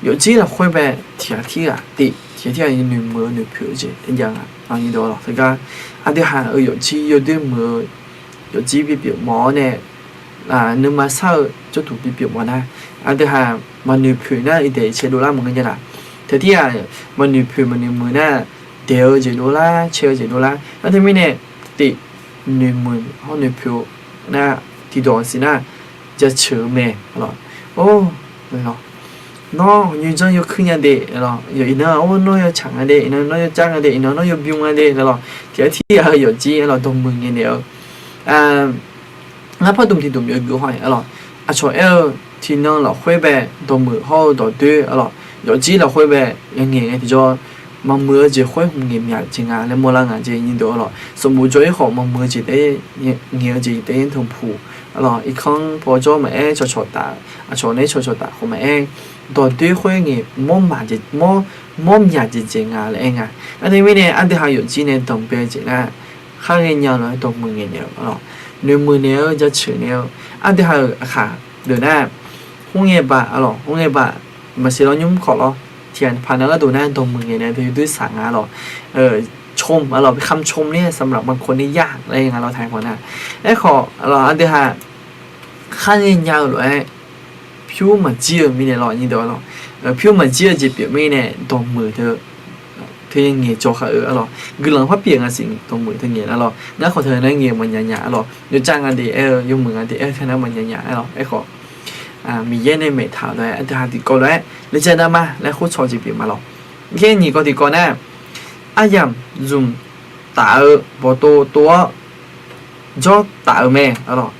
Yawfjir lafkhoer bae tiq ghaq tirghaq tif, tiq ghaq tirghaq noeqmuiq-eu noeqpoeq-eu jeq aer jav nga nyirdeuq lawr. Teugar aqdui haq-euq yawfjir yawdoer muiq-eu yawfjir bipyeuf mawf-awr nae, nuima sar-eu jawrduq bipyeuf mawf nar, aqdui haq maqnoeqpoeq nar iqdaeq iqcae dovlar maqngeur nya laf. Tiq ghaq tirghaq maqnoeqpoeq maqnoeqmuiq nar, daeq-eu jeq dovlar, cae-eu jeq dovlar. Nar teumirnae, tif, noeqmuiq hawr noeqpoeq-eu nar, tiqdawq siq nar, jaceuq-eu mae lawr. Or, nawr nymrjanr yawkuir nya de lawr, iqnan or nawr yawtsaq nga de, iqnan nawr yawcar nga de, iqnan nawr yawbym nga de lawr. Tiq ghaq tirghaq-eu yawfjir lawr dawqmuiq ngaeqnaeq-eu ngar pardmq tiqdmq yawgeuf haw-aer lawr. Aqcawq aer-eu, tiqnan lafkhoer bae dawqmuiq hawr-eu dawqdoer lawr, yawfjir lafkhoer bae yangaeq ngae tiqjawr, maqmuiq-eu jeq khoer hmq ngaeq myaq jeq nga laer mawrlar nga jeq nyirdeuq lawr. Sanqbof jawr-ir khawf maqmuiq-eu jeq taef-aer ngaeq-eu jeq taef-aer tanqpuq lawr. Irkanr paw jawr maqaer, cawqcawq taf, aqcawq nae cawqcawq taf khawf maqaer, dawqdoer khoer ngaeq mawr myaq jeq, mawr myaq jeq jeq nga laer aer nga. Nar teumirnae aqdui haq yawfjir nae danqbae jeq nar, khar ghaenya lof-aer dawqmuiq ngaeqnaeq-eu lawr, noeqmuiq naeq-eu jaceuq naeq-eu, aqdui haq-euq aqkaq deuq nar, khoerngae baq lawr, khoerngae baq maqsiq lawr nymr khawf lawr, tiqghaq paq nav gharduq nar dawqmuiq ngaeqnaeq-eu teu yawdoer saq nga lawr, ชม lawr, คำชมเนี่ยสำหรับบางคนนี่ยาก laer nga lawr, taq-aer pawq nar. Aerkhawf lawr, aqdui haq khar ghaenya-eu lof-aer pyur maqjir-eu mirnae lawr nyirdeuq lawr, pyur maqjir-eu jeq pyeuf mirnae dawqmuiq teu teu ngaeq jawr khar-eu lawr, guiqlanq par pyeuf nga siq dawqmuiq teu ngaeq nar lawr, ngar khawf teu nar ngaeq maqnya nya lawr, yawcar nga de aer-eu, yawmuiq nga de aer-eu, teu nar maqnya nya lawr. Aerkhawf, Miqyaer nae maeqtaq-eu lof-aer aqdui haq tiqkawv lof-aer laejae nar ma laer khoer cawq jeq pyeuf ma lawr. Nyiq kawv tiqkawv nar, aryamq zmq taf-eu bawqtov tov-awr jawr taf-eu mae lawr.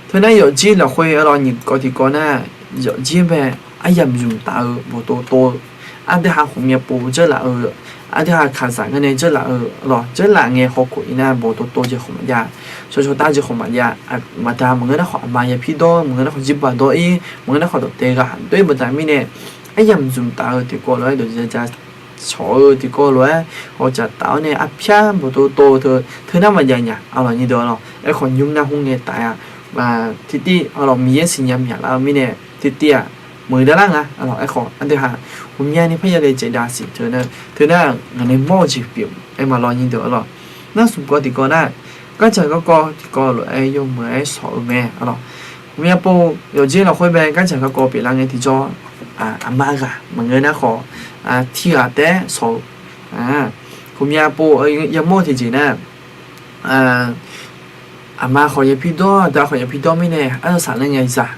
Teu nar yawfjir lafkhoer lawr, nyiq kawv tiqkawv nar, yawfjir bae aryamq zmq taf-eu bawqtov tov-eu, aqdui haq khmqmyav pov jawrlaf-eu, aqdui haq kaqzaq gar nae jawrlaf-eu lawr, jawrlaf ngae hawkhof-ir nar bawqtov tov jeq khawf maqjav, shawq shawq tav jeq khawf maqjav, maqda maqngeur nar khawf aqma yapir dawr, maqngeur nar khawf jirbaq dawr-ir, maqngeur nar khawf dawqtaev ghaq dawr-ir baqda mirnae, aryamq zmq taf-eu tiqkawv lof-aer dawq ja ja cawq-eu tiqkawv lof-aer hawjaq taf-awr nae arpyar bawqtov tov-eu teu, teu nar maqjav nya lawr nyirdeuq lawr. Aerkhawf nymr nar khoerngae taf-a, tiqtiv lawr Miqyaer siqnya myaqlar-eu mirnae tiqtiv-aq meuq darlar nga lawr. Aerkhawf aqdui haq ghawqmyani parya le jaeqdav siq teu nar, teu nar ngaq nae mawr-eu jeq pyeuf-aer ma lawr nyirdeuq lawr. Nar smq kawv tiqkawv nar, gardzaq garkawv tiqkawv lof-aer yawmuiq-aer shawq-eu mae lawr. Ghawqmya pov yawfjir lafkhoer bae gardzaq garkawv pyeuflar ngae tiqjawr, aqma ghaq maqngeur nar khawf, tiq ghaq taef-aer sawq-eu, khoermyav pov yamawr tiqjeq nar, aqma khawf yabi dawr, aqda khawf yabi dawr mirnae, arsaq laer ngae zaq,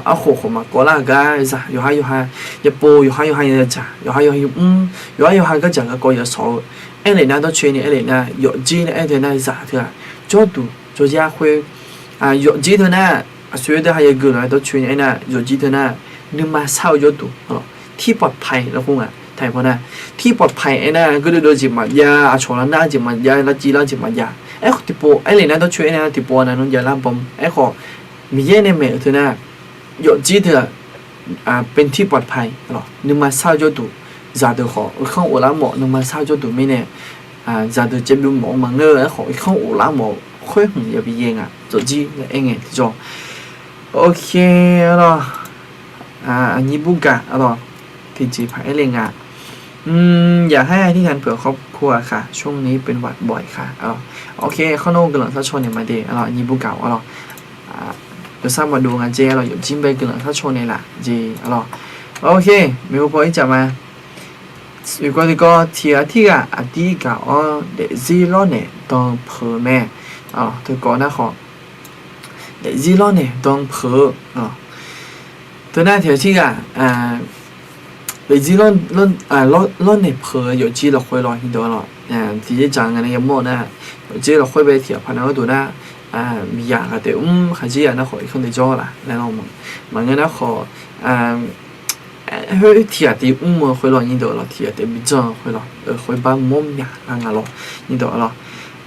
arkhof khawf maqkawv lar-eu gar zaq, yawqha yawqha yapov, yawqha yawqha yadzaq, yawqha yawqha yamr, yawqha yawqha gardzaq garkawv yasawq-eu. Aerlef nar dawrcoeni aerlef nar yawfjir nae aer teu nar zaq teu-aq, jawrduq jawryar khoer, yawfjir teu nar, aqsoeq-aer deuq ha yageuq laf-aer dawrcoeni aernar yawfjir teu nar, nuima sar-eu jawrduq, tirpaq paiq lafkhoer nga taiq paw nar, tirpaq paiq aernar gardov dov jeq maqjav, aqcawq lar nar jeq maqjav, lavciv lar jeq maqjav. Aerkhawf tiqpov aerlef nar dawrcoeni aernar tiqpov nav nawr jav lar bawm. Aerkhawf Miqyaer nae maeq-eu teu nar, yawfjir teu-aq, เป็นที่ปลอดภัย lawq, nuima sar-eu jawrduq, zaqdeuq khawf irkanr of lar mawf nuima sar-eu jawrduq mirnae, zaqdeuq caevbyov mawf-eu maqngeur-eu. Aerkhawf irkanr of lar mawf-eu khoer hmq yabi yaer nga, yawfjir laer aer ngae tiqjawr. Ok, arlawq, aqnyir burgaq arlawq, tiqjeq paq-aer le nga. อยากให้อธิษฐานเผื่อครอบครัวค่ะ ช่วงนี้เป็นหวัดบ่อยค่ะ arlawq. Ok, khawr nawr guiqlanq sharcaw naeq ma de arlawq, aqnyir burgaq arlawq. Yawsar maqdov nga jeq arlawq, yawfjir bae guiqlanq sharcaw naeq laf jeq arlawq. Ok, maeqhu paw ircaf ma. Yawqkawv tiqkawv tiq ghaq tirghaq aqdir gaq-awr daefzir lawrnaeq dan peuq-eu mae. Teukawv nar khawf, daefzir lawrnaeq dan peuq-eu, teu nar tiq ghaq tirghaq daefzir lawrnaeq peuq-eu yawfjir lafkhoer lawq, nyirdeuq lawq. Tiqjeq dzaq nga nae yamawr-eu nar, yawfjir lafkhoer bae tiq ghaq paq nav gharduq nar, miqyaq ghaq taef mr khaqjir yaq nar khawf irkanr daef jawr laf laer lawq. Maqngeur nar khawf, khoer tiq ghaq taef mr-eu khoer lawq, nyirdeuq lawq, tiq ghaq taef bidzanr-eu khoer lawq, khoer bar mawr myaq lar nga lawq, nyirdeuq lawq.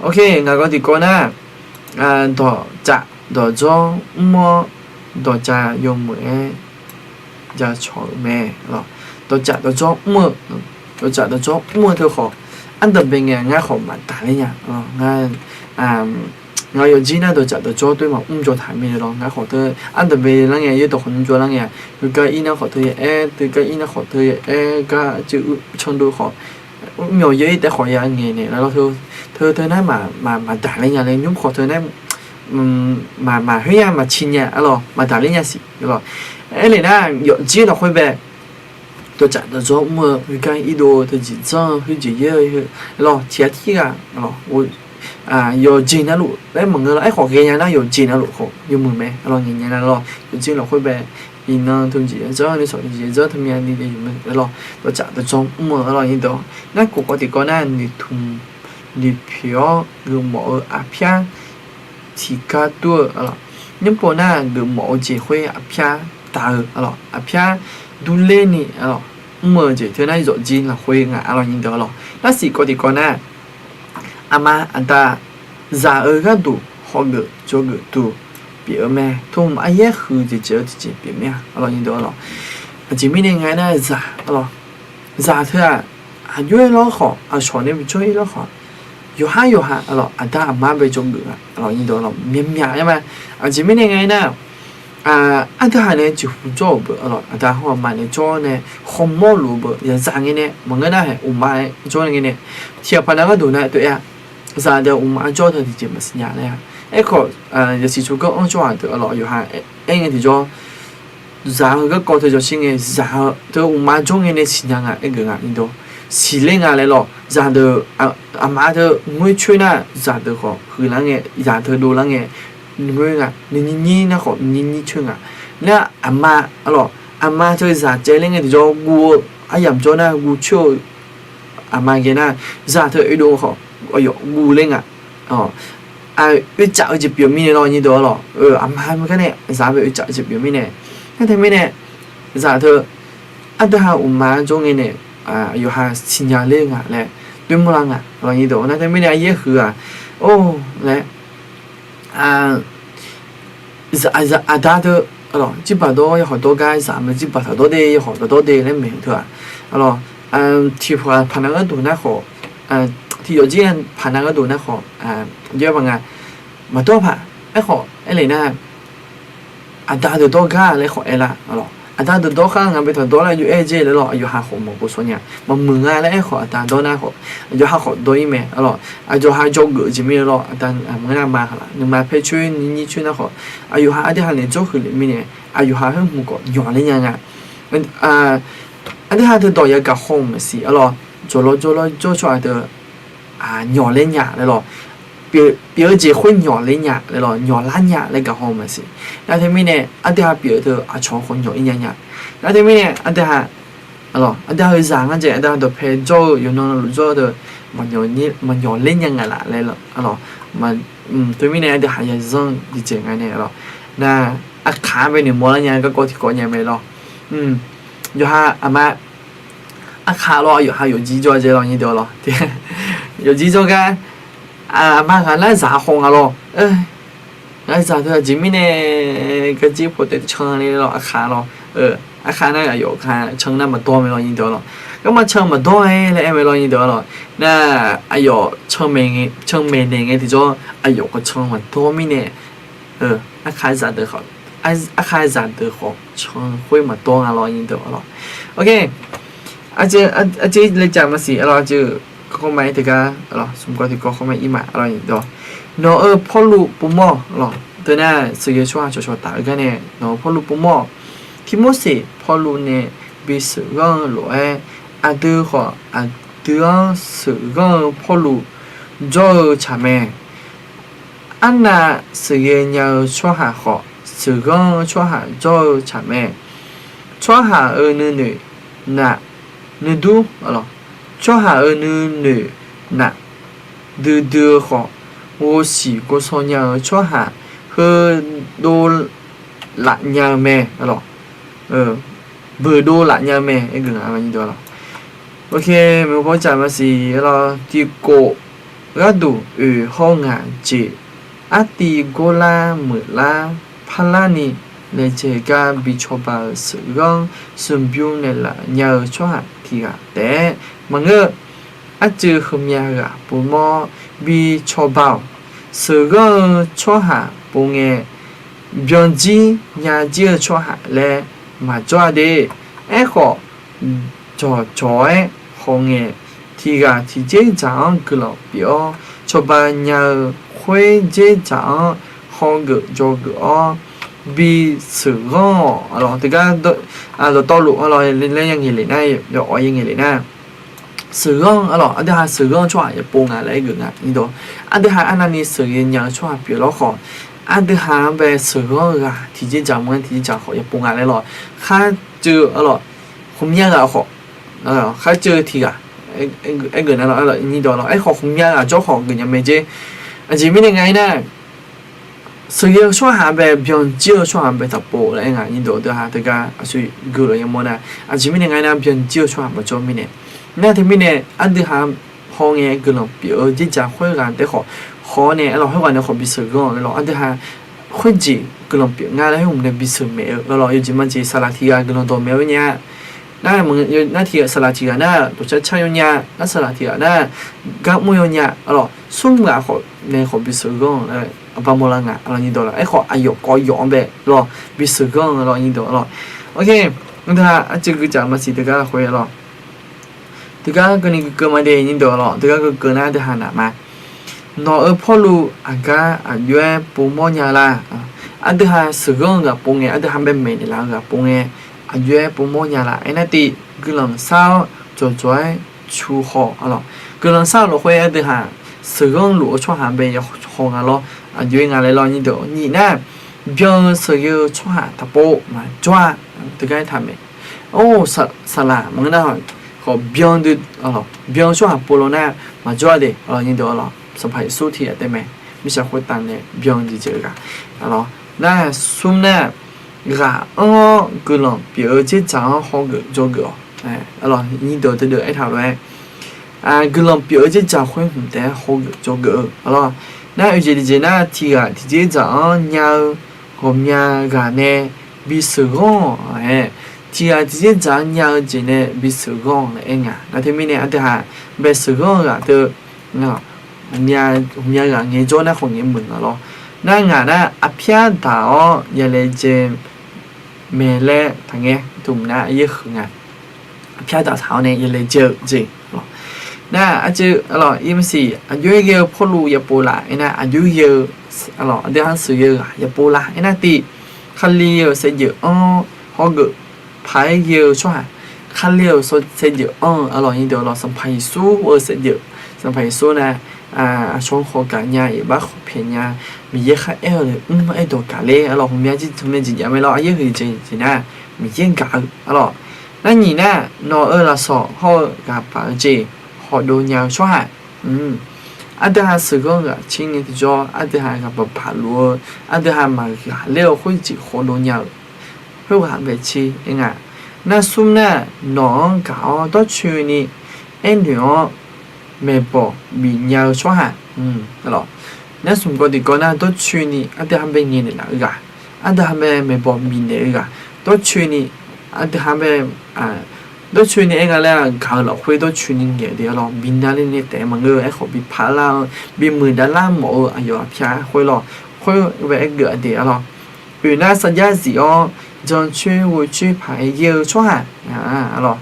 Ok, ngaq gawr tiqkawv nar, dawqtsaf dawqdzawr mr-awr, dawqtsaf yawmuiq-aer jacawq-euq mae. Dawqtsaf dawqdzawr mr-eu, dawqtsaf dawqdzawr mr-eu teu khawf, ardanqbae ngae ngar khawf maqdaq ler nya. Ngar yawfjir nar dawqtsaf dawqdzawr toer maqmr jawr taq mirnae lawq. Ngar khawf teu ardanqbae lar ngae, yaerdawq khawf nymr jawr lar ngae, heugar ir nar khawf teu ya aer, teugar ir nar khawf teu ya aer, gar arcuiv uiv candov khawf, mr myawq yaer ir taef khawf ya ngaeq naeq lar lawr. Teu teu nar maqdaq ler nya laer nymr khawf teu nar maqmaqhoer nya maqciq nya arlawq, maqdaq ler nya siq lawq. Aernaeq nar yawfjir lafkhoer bae dawqtsaf dawqdzawr mr-eu, heugar irdov-eu, teujeq dzanr-eu, khoerjeq yaer-eu, lawq, tiq ghaq tirghaq lawq, yawqjeq navluf laer maqngeur lawq. Aerkhawf ghaenya nar yawqjeq navluf khawf yawmuiq mae arlawq, ngaeq nya nar lawq. Yawfjir lafkhoer bae iqnan teujeq dzanr ni sawq teujeq dzanr teumya ni yawmuiq lawq. Dawqtsaf dawqdzawr mr-eu arlawq, nyirdeuq nar kov kawv tiqkawv nar noeqtmq noeqpoeq-awr geufmawf-eu aqpyar tiqgar dur-eu arlawq. Nymr pov nar geufmawf-eu jeq khoer aqpyar taq-eu arlawq, aqpyar durler ni arlawq, mr-eu jeq teu nar yawfjir lafkhoer nga arlawq, nyirdeuq arlawq. Narsiq kawv tiqkawv nar, aqma aqda zaq-eu gharduq hawgeuf jawrgeuf duq pyeuf-eu mae. Tov hmq aryaer huiq jeq jeq-eu tiqjeq pyeuf mir-a arlawq, nyirdeuq arlawq. Aqjeq mirnae nga aernar zaq arlawq, zaq teu-aq, aqjox-aer lawr khawf, aqcawq nae bi jawr-ir lawr khawf, yawqhar yawqha arlawq, aqda aqma bae jawrgeuf nga arlawq, nyirdeuq arlawq, myaqmyaq aer ma. Aqjeq mirnae nga aernar, aqda nae jeqhu jawr-euq beu arlawq, aqda hawr aqma nae jawr nae khawmawr luf-eu beu yaqzaq ngae nae maqngeur nar hae uqma-aer jawr ngae nae, tiq ghaq paq nav gharduq nar tof-aer-a, zaqdeuq uqma jawr teu tiqjeq maqsiq nya laer-a. Aerkhawf, yasiq tsawrganr-anr jawr-aq deuq arlawq, yawqha aer ngae tiqjawr, zaq-eu garkawv teu jawrshir ngae, zaq-eu teu uqma jawr ngae nae siqnya nga aergeuf nga, nyirdeuq siqler nga laer lawq. Zaqdeuq aqma teu ngoer coer nar, zaqdeuq khawf huiqlar ngae, zaq teu dovlar ngae, ngoer nga, nuinyir nyir nar khawf nuinyir nyir coer nga. Nar aqma arlawq, aqma teu zaq caev ler ngae tiqjawr guv-eu aryamq jawr nar guv coer-eu aqma ghae nar, zaq teu oedov khawf aqyawf guv ler nga. Oercaf-eu jeq pyeuf mirnae lawr, nyirdeuq arlawq, aqma gar nae zaq bae oercaf-eu jeq pyeuf mirnae, nar teumirnae zaq teu ardanqha uqma jawr ngae nae, yawqha siqnya ler nga laer doer mawrlar nga. Nyirdeuq nar teumirnae aryaer huiq-aq, or laer, aqda teu arlawq, jirbaq dawr yawkhawf dawr gar zaq mae, jirbaq taq dawr de yawkhawf dawr dawr de laer maeq-eu teu-aq, arlawq, tiq paq paq nav gharduq nar khawf, tiq yawfjir paq nav gharduq nar khawf, jawr-aer paq nga, maqdawr paq. Aerkhawf aerle nar, aqda deuq dawr gar laer khawf aerlar arlawq, aqda deuq dawr khar nga bae taq dawr lar yur-aer jer laer lawq, aqyawf ha khawf mawq pov shaw nya, maqmuiq nga laer aerkhawf aqda dawr nar khawf, aqyawf ha khawf dawr-ir mae arlawq. Aqyawf ha jawrgeuf-eu jeq mirnae lawr, aqda maqngeur nar ma khaq laf, nuima paer coer nuinyir coer nar khawf, aqyawf ha aqdui ha naeq jawr huiq lef mirnae, aqyawf ha khoer hmq khawf nyawq ler nya nga. Aqdui ha teu dawq yagaq haw-euq maqsiq, arlawq, jawqlawr jawrlawr jawr tsawrhaq teu, nyawq ler nya laer lawq, pyeuf-eu jeq khoer nyawq ler nya laer lawq, nyawq lar nya laer gaq haw-eu maqsiq. Nar teumirnae aqdui ha pyeuf-eu teu aqcawq khawf nyawq ir nya nya. Nar teumirnae aqdui ha, arlawq, aqdui ha-euq zaq ngar jaeq aqdui ha dawqpae jawr-eu yawqnan luf jawr-eu teu, maqnyawq ler nya nga laf laer lawq, arlawq. Teumirnae aqdui ha yaqzanr jeqjeq nga nae, arlawq, nar, aqkaq-anr bae noeqmawr lar nya garkawv tiqkawv nya mae lawq. Yawqha aqma, aqkaq lawr, yawqha yawfjir jawr-a jeq lawq nyir deuq lawq. Yawfjir jawr gar, aqma ghaq nar zaq haw nga lawr. Ngar zaq teu aqjeq mirnae garjir paw taef can le lawq, aqkaq lawr. Aqkaq nar aqyawf can nar maqdawr mae lawr nyir deuq lawq. Garma can maqdawr-aer laer aer mae lawr nyir deuq lawq. Nar aqyawf can maeqnaeq ngae tiqjawr aqyawf khawf can maqdawr mirnae, aqkaq zaqdeuq khawf, aqkaq zaqdeuq khawf can khoer maqdawr nga lawr nyir deuq lawq. Arciv laejav maqsiq, arlawq, arciv kawrkawr ma-aer teugar, smq kawv tiqkawv kawrkawr ma-aer ir ma, arlawq, nawq-euq Pawrluv povmawr-awq. Teunar sheuqghae-eu tsawrhaq cawqcawq taf-eu gar nae nawq-euq Pawrluv povmawr-awq. Tirmorseq Pawrluv nae bisheuq ghanr-eu lof-aer, aqdui khawf aqdui-anr sheuqghanr-eu Pawrluv jawr-eu tsaq mae. Arnav sheuqghae nya-eu tsawrhaq khawf, sheuqghanr-eu tsawrhaq jawr-eu tsaq mae. Tsawrhaq-euq nuinoeq naf nuidur, tsawrhaq-euq nuinoeq naf duidui-eu khawf, ghovsiq ghovshaw nya-eu tsawrhaq heudov laf nya-eu mae, beuqdov laf nya-eu mae. Aergeuf nga lawr nyir deuq lawq. Meuq paw caf maqsiq, arlawq, tiqkhof gharduq oeq hawr ngaq jeq, artiv gor lar meuq lar parlar ni laejae gar bi cawba-euq sheuqghanr smqbymr naeqlaf nya-eu tsawrhaq tiq ghaq taef-aer maqngeur-eu, arcuiv heumyav ghaq povmawr bi cawba-awq. Sheuqghanr-eu tsawrhaq pov ngae, byanjir nyajir-eu tsawrhaq laer maqjawr-a de. Aerkhawf, jawqjawq-aer hawngae, tiq ghaq tiqjeq dzaq-anr guiqlanq pyeuf-awr, cawba nya-eu khoer dzerdzaq-anr hawgeuf dzawgeuf-awr, bisheuqghanr-awq. Teugar dawqtawvluf arlawq, laer ya ngaeq lef nar, yawawq ya ngaeq lef nar, sheuqghanr-eu arlawq, aqdui ha sheuqghanr-eu tsawrhaq yawpov nga laer aergeuf nga nyir deuq. Aqdui ha arnavni sheuqghae nya-eu tsawrhaq pyeuf lawr khawf, aqdui ha-anr bae sheuqghanr-eu ghaq tiqjeq dzaq mr-aer tiqjeq dzaq khawf yawpov nga laer lawq. Kharcuiv arlawq, khmqmya ghaq khawf, kharcuiv tiq ghaq, aergeuf nar lawq, nyir deuq lawq, aerkhawf khmqmya ghaq jawr khawf geuf nya mae jer. Aqjeq mirnae nga-aer nar, sheuqghae-eu tsawrhaq-anr bae byanjir-eu tsawrhaq-anr bae taqpov laer aer nga nyir deuq. Aqdui ha teugar aqsur geuf lof yamawr nar, aqjeq mirnae nga-aer nar byanjir-eu tsawrhaq maqjawr mirnae, nar teumirnae aqdui ha hawngae guiqlanq pyeuf-eu dzerdzaq khoerghaq taef khawf, haw-awr nae arlawq khoerghaq nae khawf bisheuqghanr-awq laer lawq. Aqdui ha khoerjeq guiqlanq pyeuf nga laer khoer hmq nae bisheuq maeq-eu arlawq, yawjeq majeq saqlaq tiq ghaq guiqlanq dawq maeq-eu nya. Nar, nar tiq ghaq saqlaq tiq ghaq nar dawqcar car yawnya, nar saqlaq tiq ghaq nar gar mr yawnya arlawq, smr ghaq khawf nae khawf bisheuqghanr-eu laer aqbamawr lar nga arlawq nyir deuq lawq. Aerkhawf aqyawf kawv yawf-anr bae lawq bisheuqghanr-eu lawq nyir deuq lawq. Aqdui ha arcuiv guiqdzaq maqsiq teugar lafkhoer lawq. Teugar keuvni keuvkeuv ma de nyir deuq lawq, teugar keuvkeuv nar aqdui ha naq ma. Nawq-euq Pawrluv aqgar aqjox-aer povmawr nya la? Aqdui ha sheuqghanr-eu ghaq pov ngae, aqdui ha bae maeqnaeq laf-eu ghaq pov ngae, aqjox-aer povmawr nya la? Aernar tiv, guiqlanq shar-awr dzawqdzawq-aer cu haw arlawq. Guiqlanq shar-euq lafkhoer aqdui ha sheuqghanr luf-eu tsawrhaq bae haw nga lawr, aqjox-aer nga laer lawq nyir deuq. Nyiq nar, byan-eu sheuqghae-eu tsawrhaq taqpov maqjawr-a. Teugar aertaq mae. Or, saqlaq maqngeur nar khawf byan dui, byan-eu tsawrhaq pov law nar maqjawr-a de arlawq nyir deuq arlawq. Sanqpaq Yeqsur tiq ghaq taef mae, mirtsaq khoertav nae byan jeqjeq-eu ghaq arlawq. Nar smr nar, ghaq anr-awr guiqlanq pyeuf-eu dzerdzaq-anr hawgeuf dzawgeuf-awq. Arlawq nyir deuq teudeuq aertaq lof-aer, guiqlanq pyeuf-eu dzerdzaq khoer hmq taef-aer hawgeuf dzawgeuf-eu arlawq. Nar oeq jeq tiqjeq nar tiq ghaq tiqjeq dzaq-anr nya-eu ghawqmya ghaq nae bisheuqghanr-awq-aer, tiq ghaq tiqjeq dzaq-anr nya-eu jeq nae bisheuqghanr-awq laer aer nga. Nar teumirnae aqdui ha bae sheuqghanr-eu ghaq teu ghawqmya ghaq ngaejawr nar khawf ngaeq muiq nga lawr. Nar ngaq nar arpyar daq-awr yalaejae mae laer taqngaer tmq nar aryaer huiq nga. Arpyar daq taq-awr nae yalaejae-eu jeq lawq. Nar arcuiv arlawq, ir maqsiq, aqjox-aer ghae-eu Pawrluv yapov laf? Aernar aqjox ghae-eu arlawq, aqdui ha sheuqghae-eu ghaq yapov laf? Aernar tiv, Kali-euq saevdzeuf anr-awr hawgeuf paq-aer ghae-eu tsawrhaq, Kali-euq saevdzeuf anr-eu arlawq nyir deuq arlawq, Sanqpaq Yeqsur-euq saevdzeuf, Sanqpaq Yeqsur nar, aqcawq-anr khawf gaqnya, iqbax khawf pyaeqnya, Miqyaer kharaer-eu mr-aer dawq gaqler arlawq, ghawqmya jir tmr-aer jeq jav mae lawr. Aqyaer huiq jeq jeq nar, Miqyaer gaq-eu arlawq. Nar nyiq nar, nawq-euq lafsawq hawr-eu ghaq paq-eu jeq khawf dov nya-eu tsawrhaq, aqdui ha sheuqghanr ghaq cer ngae tiqjawr, aqdui ha ghaq baq baq luf-eu, aqdui ha maqghaqler-eu khoerjeq khawf dov nya-euq khoerghaq bae cer-aer nga. Nar smr nar, nawq-anr gaq-awr dawrcoeni aernoeq-awr maeqbawq bif nya-eu tsawrhaq, nar smq gawv tiqgawv nar dawrcoeni aqdui ha bae ngaeqnaeq laf-eu ghaq, aqdui ha bae maeqbawq bifnaeq-eu ghaq, dawrcoeni aqdui ha bae dawrcoeni aer nga laer gaq-eu lafkhoer dawrcoeni ngaeq de arlawq, bi narler nae taef maqngeur-eu aerkhawf bi paq lar-eu, bimuiq davlar mawf-eu aqyawf aqpyar khoer lawr, khoer bae aergeuf-a de arlawq. Oeq nar sarjax zif-awr jancoer ghovcoer paq-aer ghae-eu tsawrhaq, arlawq.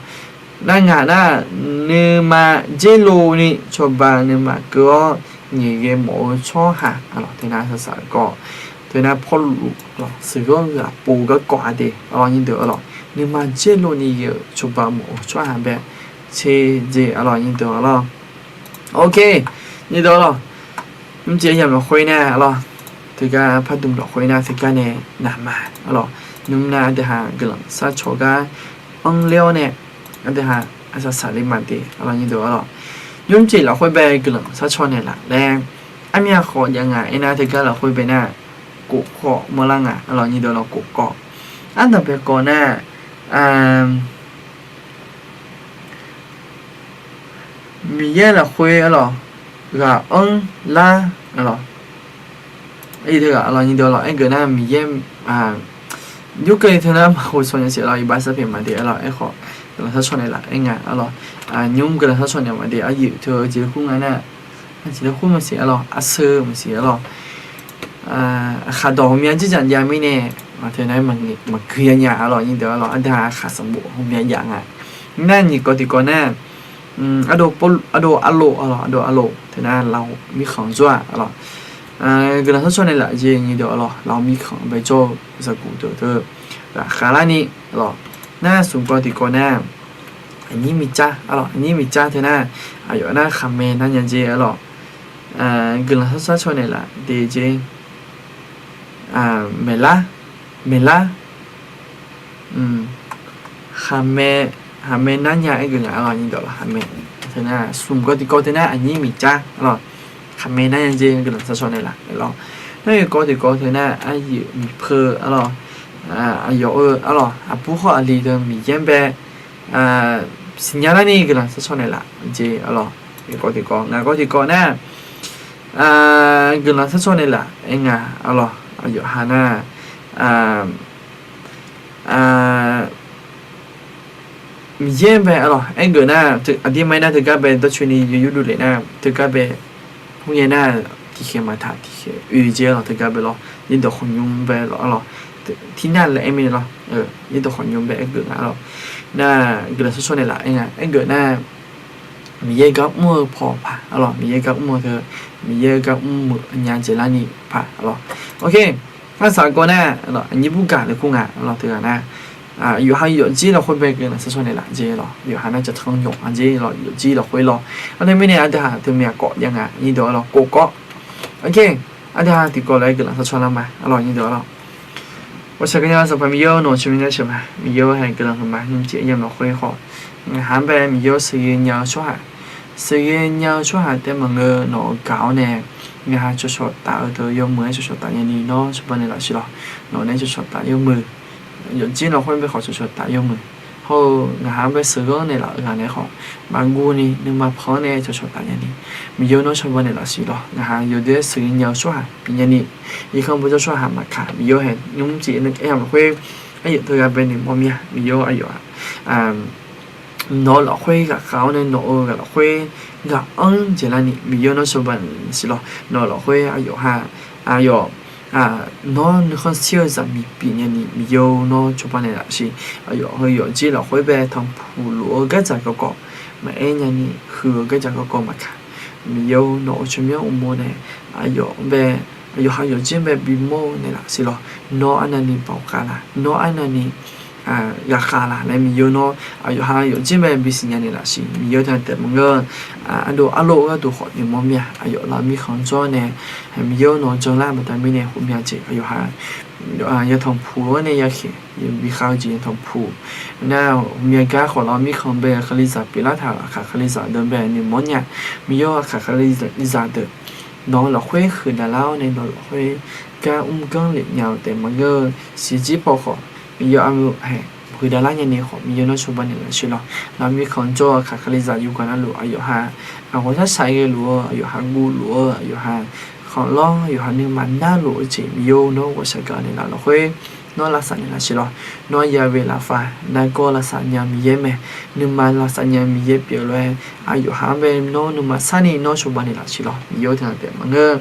Nar ngaq nar, nuima dzer lov ni cawba nuima keuv-awr nyaeq ghae mawf-eu tsawrhaq, arlawq, teunar saqsaq-eu kawv, teunar Pawrluv sheuqghanr ghaq pov garkawv-a de arlawq nyir deuq arlawq, nuima dzer lov ni ghae-euq cawba mawf-eu tsawrhaq bae cer jeq arlawq nyir deuq arlawq. Ok, nyir deuq arlawq, nymrcif aryamq lafkhoer nar arlawq, teugar pardm lafkhoer nar teugar nae naqma arlawq, nymr nar aqdui ha guiqlanq sharcaw gar anrler-awr nae aqdui ha aqsaq saqle ma de arlawq nyir deuq arlawq. Nymrcif lafkhoer bae guiqlanq sharcaw naeqlaf laer armyav khawf jav nga aernar teugar lafkhoer bae nar, kof khawf mawrlar nga arlawq nyir deuq arlawq, kof kawv. Ardanqbae kawv nar, Miqyaer lafkhoer arlawq, ghaq anr lar arlawq, arlawq nyir deuq arlawq, aergeuf nar Miqyaer, nymr keuvni teunar maqghov shaw nya siq arlawq, iqbax sarpyaeq maqde arlawq, aerkhawf guiqlanq sharcaw naeqlaf aer nga arlawq, nymr guiqlanq sharcaw naeq maqde aryaeq teu jeq lafkhoer nga nar, jeq lafkhoer maqsiq arlawq, arsheu maqsiq arlawq, aqkhaq dawq ghawqmya jir dzaq jav mirnae, teunar maqgui ya nya arlawq nyir deuq arlawq, aqdui ha aqkhaq sanqbof ghawqmya jav nga. Nar nyiq kawv tiqkawv nar, ardov arlov arlawq, ardov arlov teunar lafov mirkhanq jawr-aq arlawq, guiqlanq sharcaw naeqlaf jeq nyir deuq arlawq, lafov mirkhanq bae jawr-eu zaqguq deuq teu ghaqkhav larni arlawq. Nar smq kawv tiqkawv nar, aqnyir miqcar arlawq, aqnyir miqcar teunar, aqyawf nar khaqmae nar nya jeq arlawq, guiqlanq sharcaw naeqlaf de jeq, maeqlar, maeqlar, khaqmae, khaqmae nar nya aergeuf nga arlawq nyir deuq arlawq, khaqmae, teunar smq kawv tiqkawv teunar aqnyir miqcar arlawq, khaqmae nar nya jeq guiqlanq sharcaw naeqlaf arlawq. Nar oeq kawv tiqkawv teunar aryaeq miqpeu arlawq, aqyawf-eu arlawq aqbur khawf aqli deuq Miqyaer bae siqnya larni guiqlanq sharcaw naeqlaf jeq arlawq. Oeq kawv tiqkawv, ngaq kawv tiqkawv nar, guiqlanq sharcaw naeqlaf aer nga arlawq, aqyawf ha nar, Miqyaer bae arlawq aergeuf nar, aqdirmar aernar teugar bae dawrcoeni yawqyur dovlef nar teugar bae, khoerngae nar tiqkhaeq maqtaq tiqkhaeq oe jeq arlawq teugar bae lawr, yaerdawq khawqnymr bae lawr arlawq, tirnar laer aer mirnae lawr, yaerdawq khawqnymr bae aergeuf nga arlawq. Nar guiqlanq sharcaw naeqlaf aer nga aergeuf nar, Miqyaer gar mr-eu paw paq arlawq, Miqyaer gar mr-eu teu, Miqyaer gar mr-eu nya jeq larni paq arlawq. Ok, arsaq kawv nar, aqnyir burgaq le kur nga arlawq teughaq nar, yawqha yawfjir lafkhoer bae guiqlanq sharcaw naeqlaf jeq lawr, yawqha nar jaqtanq yawq-a jeq lawr, yawfjir lafkhoer lawr. Arnae mirnae aqdui ha teu myav kawv jav nga nyir deuq arlawq, kov kawv. Ok, aqdui ha tiqkawv lof-aer guiqlanq sharcaw lar ma arlawq nyir deuq arlawq. Ghawqshaq ganya Sanqpaq Miqyaer-or, nawq-eu tsawrmyanr gar sheuq ma. Miqyaer-or, haeq guiqlanq huiqma nymrcif aryamq lafkhoer khawf, ngaqha-anr bae Miqyaer-or sheuqghae nya-eu tsawrhaq, sheuqghae nya-eu tsawrhaq taef maqngeur nawq-euq gaq-awr nae, ngaqha cawqcawq taf-eu deuq yawmuiq-aer cawqcawq taf nyani nawr cawba naeqlaf siq lawq. Nawq nae cawqcawq taf yawmuiq, yawfjir lafkhoer bae khawf cawqcawq taf yawmuiq, hawr-eu ngaqha-anr bae sheuqghanr naeqlaf-eu ghaq nae khawf, maqguv ni nuima pan-anr nae cawqcawq taf nyani, Miqyaer-or nawr cawba naeqlaf siq lawq. Ngaqha yawdoer-aer sheuqghae nya-eu tsawrhaq pyeuf nyani, irkanr bawjawr tsawrhaq maqkaq, Miqyaer-or haeq nymrcif aryamq lafkhoer aqyawf teughaq bae noeqmawr mir-a. Miqyaer-or aqyawf-aq, nawq-eu lafkhoer ghaqkhav-awr nae nawq-eu ghaq lafkhoer ghaq anr jeq larni Miqyaer-or nawr cawba naeqlaf siq lawq. Nawq-eu lafkhoer aqyawf ha, aqyawf, nawr nuikhanr shir-eu zaqmiq pyeuf nyani Miqyaer-or nawr cawba naeqlaf siq. Aqyawf heu yawfjir lafkhoer bae tanqpuq luf-eu gardzaq garkawv maqaer nyani, huiq-eu gardzaq garkawv maqkaq, Miqyaer-or nawq-eu tsawrmyanr uqmov nae aqyawf bae, aqyawf ha yawfjir bae bimawr-eu naeqlaf siq lawq. Nawr arnavni baoq khav la? Nawr arnavni ghaqkhav laf laer Miqyaer nawr aqyawf ha yawfjir bae bisiq nya naeqlaf siq. Miqyaer teu-aq taef maqngeur. Ardov arlof gharduq khawf noeqmawr mir-a. Aqyawf lar mirkhanq jawr nae, Miqyaer nawq-anr janlar baqda mirnae ghawqmya jeq aqyawf ha yatanq puq-awr nae yakhaeq bi khav-eu jeq yatanq puq. Nar ghawqmya gar khawf lar mirkhanq bae kalizaq pyeuflar taq-euq aqkaq kalizaq deuq bae noeqmawr nya. Miqyaer aqkaq kalizaq deuq nawq-eu lafkhoer huiqdaq lar-awr nae nawq-eu lafkhoer gar mrganr lef nya-eu taef maqngeur-eu. Siqjir paw khawf Miqyaer armur haeq huiqdaq lar nyani khawf Miqyaer nawr cawba naeqlaf siq lawq. Nar mirkhanq jawr-eu aqkaq kalizaq yawqghaq navluf aqyawf ha aqghawq sharshaq ghae luf-eu aqyawf ha guv luf-eu aqyawf ha khanqlanr aqyawf ha nuima narluf-eu jeq Miqyaer nawr ghawqshaq gaq naeqlaf lafkhoer nawr lavsav naeqlaf siq lawq. Nawr yabe lafkhoer nargawr lavsav nya Miqyaer mae. Nuima lavsav nya Miqyaer pyeuf lof-aer aqyawf ha-anr bae nawr nuima sarni nawr cawba naeqlaf siq lawq. Miqyaer teu-aq taef maqngeur.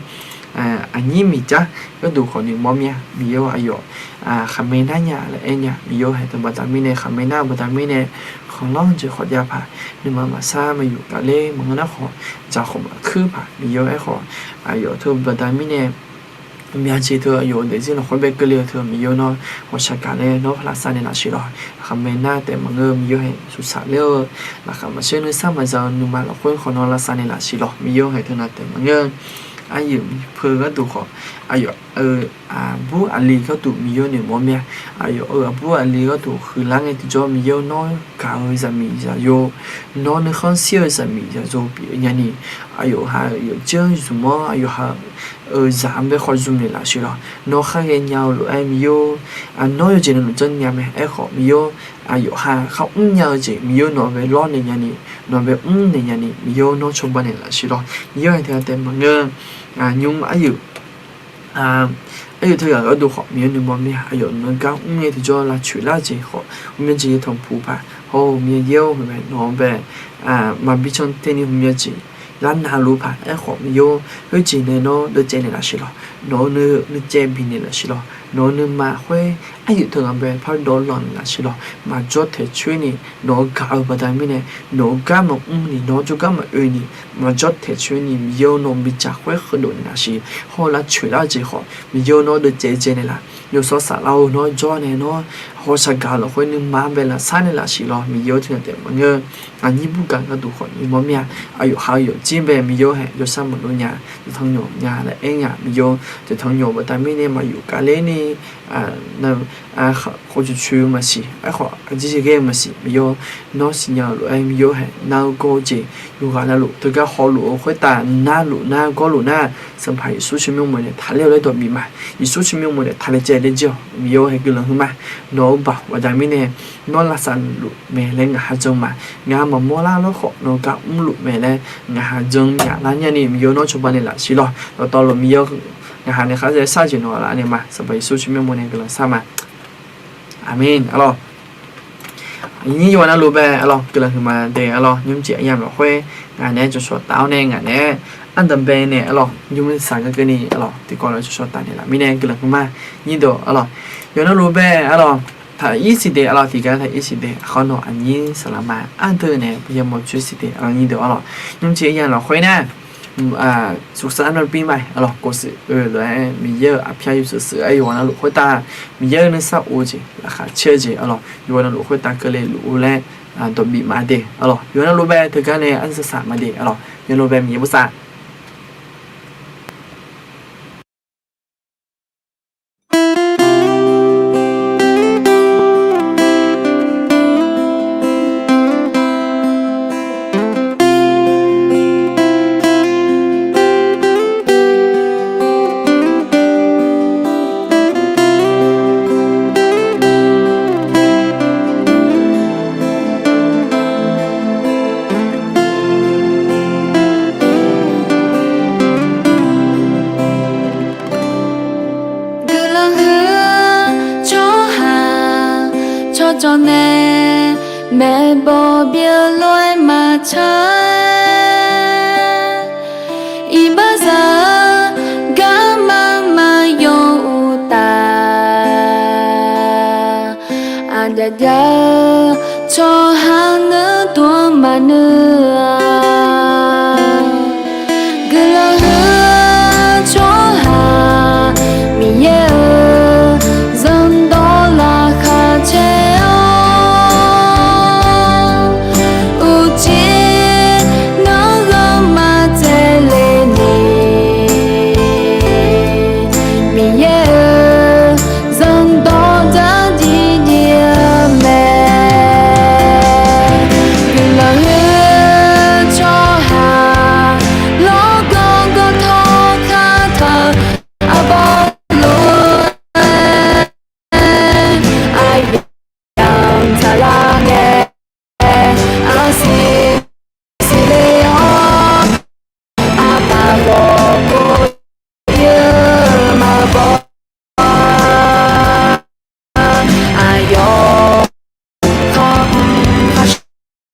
Aqnyir miqjar gharduq khawf noeqmawr mir-a. Miqyaer aqyawf khaqmae nar nya laer aer nya. Miqyaer haeq teu baqda mirnae khaqmae nar-eu baqda mirnae khanqlanr jeq khawf jav paq. Nuima maqsar maqyuf gaqler maqngeur nar khawf dzaq khawf maqkuir paq. Miqyaer aerkhawf aqyawf teu baqda mirnae myav jeq teu aqyawf-euq daefzir lafkhoer bae keuvle-eu teu Miqyaer nawr ghawqshaq gaq laer nawr lavsav naeqlaf siq lawq. Khaqmae nar taef maqngeur-eu Miqyaer haeq suqsaq ler-eu laqkhaq maqshir nuisar maqza-eu nuima lafkhoer khawf nawr lavsav naeqlaf siq lawq. Miqyaer haeq teu-aq taef maqngeur. Aryuif peu gharduq khawf aqyawf-euq aqbur aqli gharduq Miqyaer noeqmawr mir-a. Aqyawf-euq aqbur aqli gharduq huiqlar ngae tiqjawr Miqyaer nawr gaq-eu zaqmiq zaqyo, nawr nuikhanr shir-eu zaqmiq zaqyo pyeuf nyani, aqyawf ha-euq yawqjeq zmq-anr aqyawf ha-euq zaq-anr bae khawf zmq naeqlaf siq lawq. Nawr khar ghaenya-eu lof-aer Miqyaer nawr yawqjeq navluf janrnya mae. Aerkhawf Miqyaer aqyawf ha khar mrnya-eu jeq Miqyaer nawq-anr bae lawrnaeq nyani, nawq-anr bae mrnaeq nyani Miqyaer nawr cawba naeqlaf siq lawq. Miqyaer haeq teu-aq taef maqngeur. Nymr aryuif aryuif teughaq gharduq khawf Miqyaer noeqmawr mir-a. Aqyawf nawq-eu gar mr ngae tiqjawr lavcoeq lar-eu jeq khawf ghawqmya jeq yatanq puq paq. Hawr-eu ghawqmya yaer-awr hmq mae nawq-anr bae maqbi can tae ni ghawqmya jeq lar navluf paq. Aerkhawf Miqyaer khoerjeq nae nawr deuvcaev naeqlaf siq lawq. Nawq-eu nuicaev bifnaeq laf siq lawq. Nawq-eu nuima khoer aryuif teughaq bae pardawv lanq naeqlaf siq lawq. Maqjawr taeq coer ni nawq-eu gaq-eu baqda mirnae nawq-eu gar maqmr ni nawr jawrgar maqoe ni maqjawr taeq coer ni Miqyaer nawq-eu miqdzaq khoer heudov naeqlaf siq. Hawr-eu lavcoeq lar-eu jeq khawf Miqyaer nawr deuvcaev dzae naeqlaf. Yawshawr saflar-eu nawr jawr nae nawr ghawqshaq gaq-eu lafkhoer nuima-anr bae lavsar naeqlaf siq lawq. Miqyaer teu-aq taef maqngeur. Aqnyir burgaq gharduq khawf noeqmawr mir-a. Aqyawf ha-eu yawqjeq bae Miqyaer haeq yawshar maqdov nya, dawqtanq nyawq nya laer aer nya Miqyaer. Dawqtanq nyawq baqda mirnae maqyuf gaqler ni khawf coeqcoeq-eu maqsiq. Aerkhawf aqjeq jeq ghae-eu maqsiq. Miqyaer nawr siqnya-eu lof-aer Miqyaer haeq nar-eu gawr-eu jeq yawqghaq navluf teugar hawluf-eu khoertav narluf nar gawrluf nar, Sanqpaq Yeqsur tsawrmyanr meuq nae taqler-eu laer dawq bif ma. Yeqsur tsawrmyanr meuq nae taqler caev ler jir-awq. Miqyaer haeq guiqlanq huiq ma. Nawq-eu baq baqda mirnae nawr lavsav luf mae laer ngaq ha jan ma. Ngaq maqmawr lar lawr khawf nawq-eu gar mrluf mae laer ngaq ha jan myaqlar nyani Miqyaer nawr cawba naeqlaf siq lawq. Dawqtawvluf Miqyaer ngaq ha nae khar zaev shar jeq nawq-a laf nae ma. Sanqpaq Yeqsur tsawrmyanr meuq nae guiqlanq shar ma. Aqmeq arlawq. Aqnyir yawqghaq navluf bae arlawq guiqlanq huiq ma de arlawq. Nymrjeq aryamq lafkhoer ngaq naeq-aer jawqshawq taf-awr nae ngaq naeq-aer ardanqbae nae arlawq nymr saq garkeuv ni arlawq tiqkawv lof-aer jawqshawq taf naeqlaf mirnae guiqlanq huiq ma. Nyir dawq arlawq yawqghaq navluf bae arlawq taq-ir siq de arlawq tiqgar taq-ir siq de aqkhawr nawq aqnyir saqlaq ma ardeuv nae yamawr coer siq de arlawq nyir dawq arlawq. Nymrjeq aryamq lafkhoer nar สุขสันต์วันปีใหม่ arlawq โกสิ oe lof-aer Miqyaer-euq aqpyar yawshuif shuif-aer yawqghaq navluf khoertav Miqyaer-euq nuisar of-eu jeq laqkhaq caer-eu jeq arlawq yawqghaq navluf khoertav keuvle luf-eu laer dawq bif ma de arlawq yawqghaq navluf bae teugar nae arsiq saq ma de arlawq yawqghaq navluf bae Miqyaer bosav Guiqlanq huiq-eu tsawrhaq tsawrcawv nae maeqbawq byeuf lof-aer maqtsaq-aer, iqbaxzaq-eu garma maqyaw uqtaf, aqjav jav-eu tsawrhaq nuir dov-anr maqnuir-a. Guiqlanq huiq-eu tsawrhaq Miqyaer-euq zanrdawq laqkhaq caer-awr yawkawr mq khar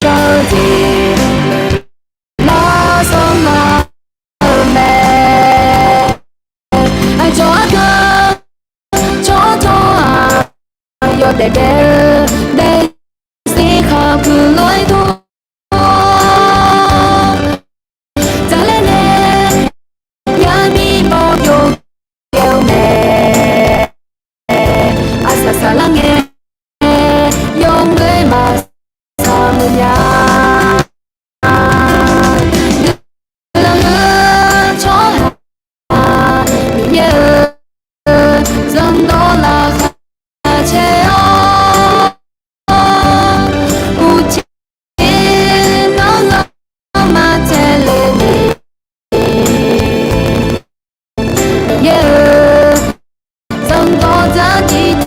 shar-eu jeq lar sanr lar-eu mae. Aqcawq argan tsawrcawr-aq, yawdaef daef-eu daefzir khaqpuiq lof-aer dur dzaqler nae, yarmir mawr byov ghae-eu mae. Aqsaq saqlar ngae, yawmuiq-aer maqsaq muiq nya. Guiqlanq heu tsawrhaq Miqyaer-eu zanrdawq laqkhaq caer-awr, uqcif nanr lanr maqtsaev le ni, Miqyaer-eu zanrdawq dzardziv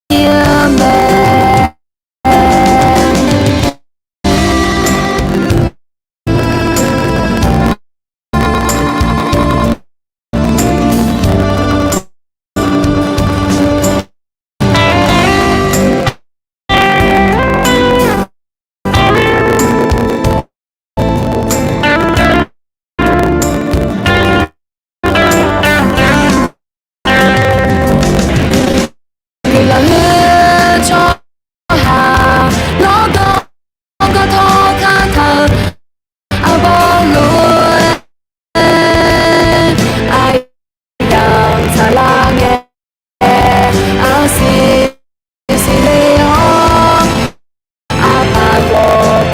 tiv-eu mae. Guiqlanq heu tsawrhaq lawrgawv gawv tawr kar taq-eu arbawr lof-aer, aqyamq saqlar ngae, arsiq siqle-awr, aqpaq gawq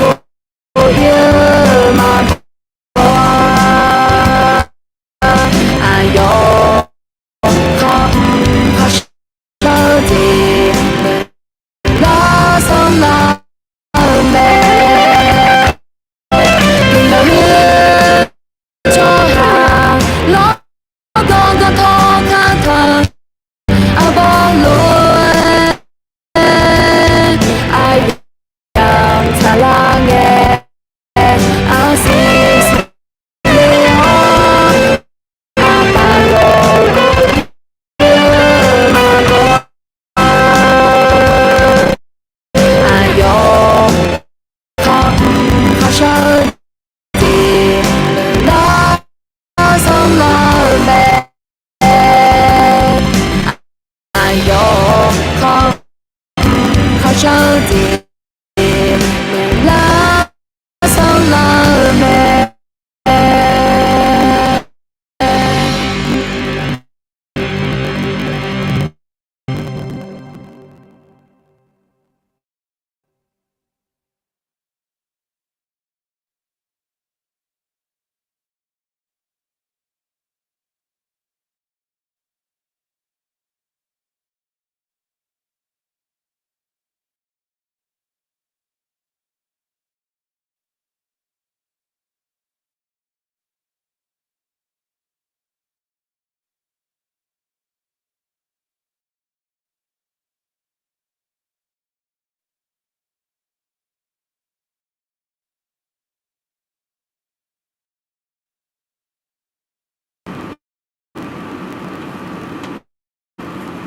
kov ir-eu maqbaw-a. Aqyawf kawr mq khar shar-eu jeq lar sanr lar-eu mae. Guiqlanq heu tsawrhaq lawrgawv gawv tawr kar taq-eu arbawr lof-aer, aqyamq saqlar ngae, arsiq siqle-awr, aqpaq gawq kov ir-eu maqbaw-a. Aqyawf kawr mq khar shar-eu jeq lar sanr lar-eu mae. Aqyawf kawr mq khar shar-eu jeq lar sanr lar-eu mae.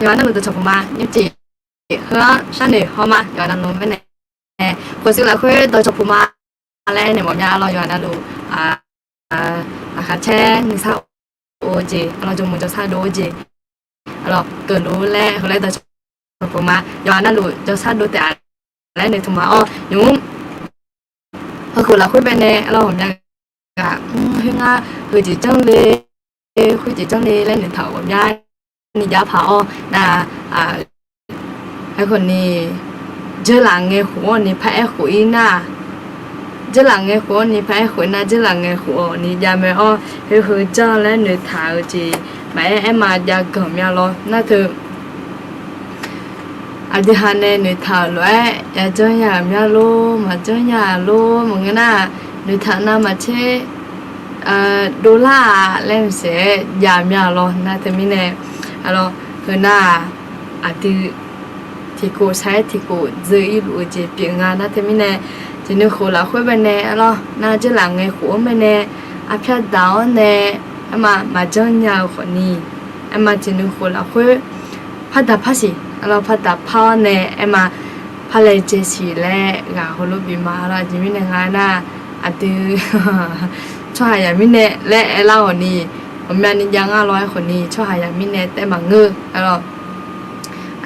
Yawqha navluf dawqcawq puq ma nymrcif heu-anr sharnoeq haw ma. Yawqha navluf mirnae khoeqshuif lafkhoer dawqcawq puq ma laer naeq mawf mya lawr. Yawqha navluf laqkhaq caer nuisar of-eu jeq, arlawr jawrmuiq jawrshar dov-eu jeq, arlawr geufluf laer heu laer dawqcawq puq ma. Yawqha navluf jawrshar dov taef-a laer noeqtmq ma-awr nymq mr heukhof lafkhoer baenae arlawr ghawqmya ghaq mr khoer ngar heujeq janr le, khoerjeq janr le laer noeqtaq-euq ghawqmya ni jav paq-awr nar-aq, aerkhawf ni dzeurlaf ngae khof-awr ni paraer khof-ir nar-aq, dzeurlaf ngae khof-awr ni paraer khof-ir nar, dzeurlaf ngae khof-awr ni jav mae-awr, heu heu janr laer noeqtaq-eu jeq maqaer, aerma jav ganq mya lawr. Nar teu aqdui-haq nae noeqtaq-euq lof-aer ya janr ya-euq mya lor, maqjanr ya-euq lor maqngeur nar-aq, noeqtaq navmaqtser dovlar-a laer maqsiq-aer jav mya lawr. Nar teumirnae arlawr heu nar-aq, aqdui tiqkhof sar-aer tiqkhof dzeur-ir luf-eu jeq pyeuf nga. Nar teumirnae jeqnui khof lafkhoer baenae arlawr nar dzeurlaf ngae khof-anr baenae arpyar daq-awr nae aerma maqjanr nya-eu khawfni, aerma jeqnui khof lafkhoer pardaq parsiq Arlawr, par daq par-awr nae aer ma, par laejae siq laer ghaq heulof bif ma. Arlawr, aqjeq mirnae nga nar, aqdui tsawrhaq yaq mirnae laer aerlar ghawqni, ghawqmyani jav ngar law-aer khawfni tsawrhaq yaq mirnae taef maqngeur. Arlawr,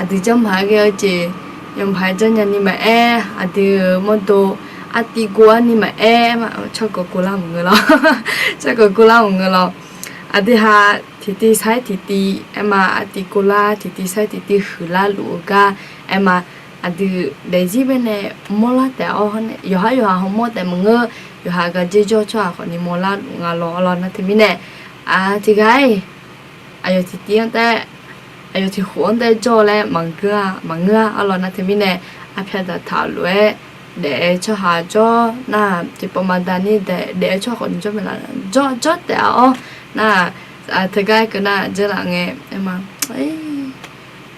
aqdui janrpaq-aer ghae-eu jeq, yawpaq-aer janrnya ni maqaer, aqdui-euq mawrdo artiv gov-ar ni maqaer, tsawrkawv gov lar maqngeur lawr. Tsawrkawv gov lar maqngeur lawr. Aqdui ha tiqtiv sar-aer tiqtiv aer ma, artiv gov lar tiqtiv sar-aer tiqtiv huiqlar luf-eu gar aer ma. Aqdui daefzir baenae mawrlar taef-awr, yawqhar yawqha hawmawr taef maqngeur. Yawqha gaq dzer jawr tsawrhaq khawfni mawrlar luf nga law. Arlawr, nar teumirnae tiqghaq-iq aqyawf tiqtiv-anr taef, aqyawf tiqkhof-anr taef jawr-eu laer maqngeur-a, maqngeur-a. Arlawr, nar teumirnae arpyar daqtaq lof-aer daef-aer tsawrhaq jawr nar, tiqpawf maqdaq ni daef-aer tsawrhaq khawfni jawr maeq laf jawr jawr taef-awr nar, teugar aer keuv nar jeurlaf ngae aer ma,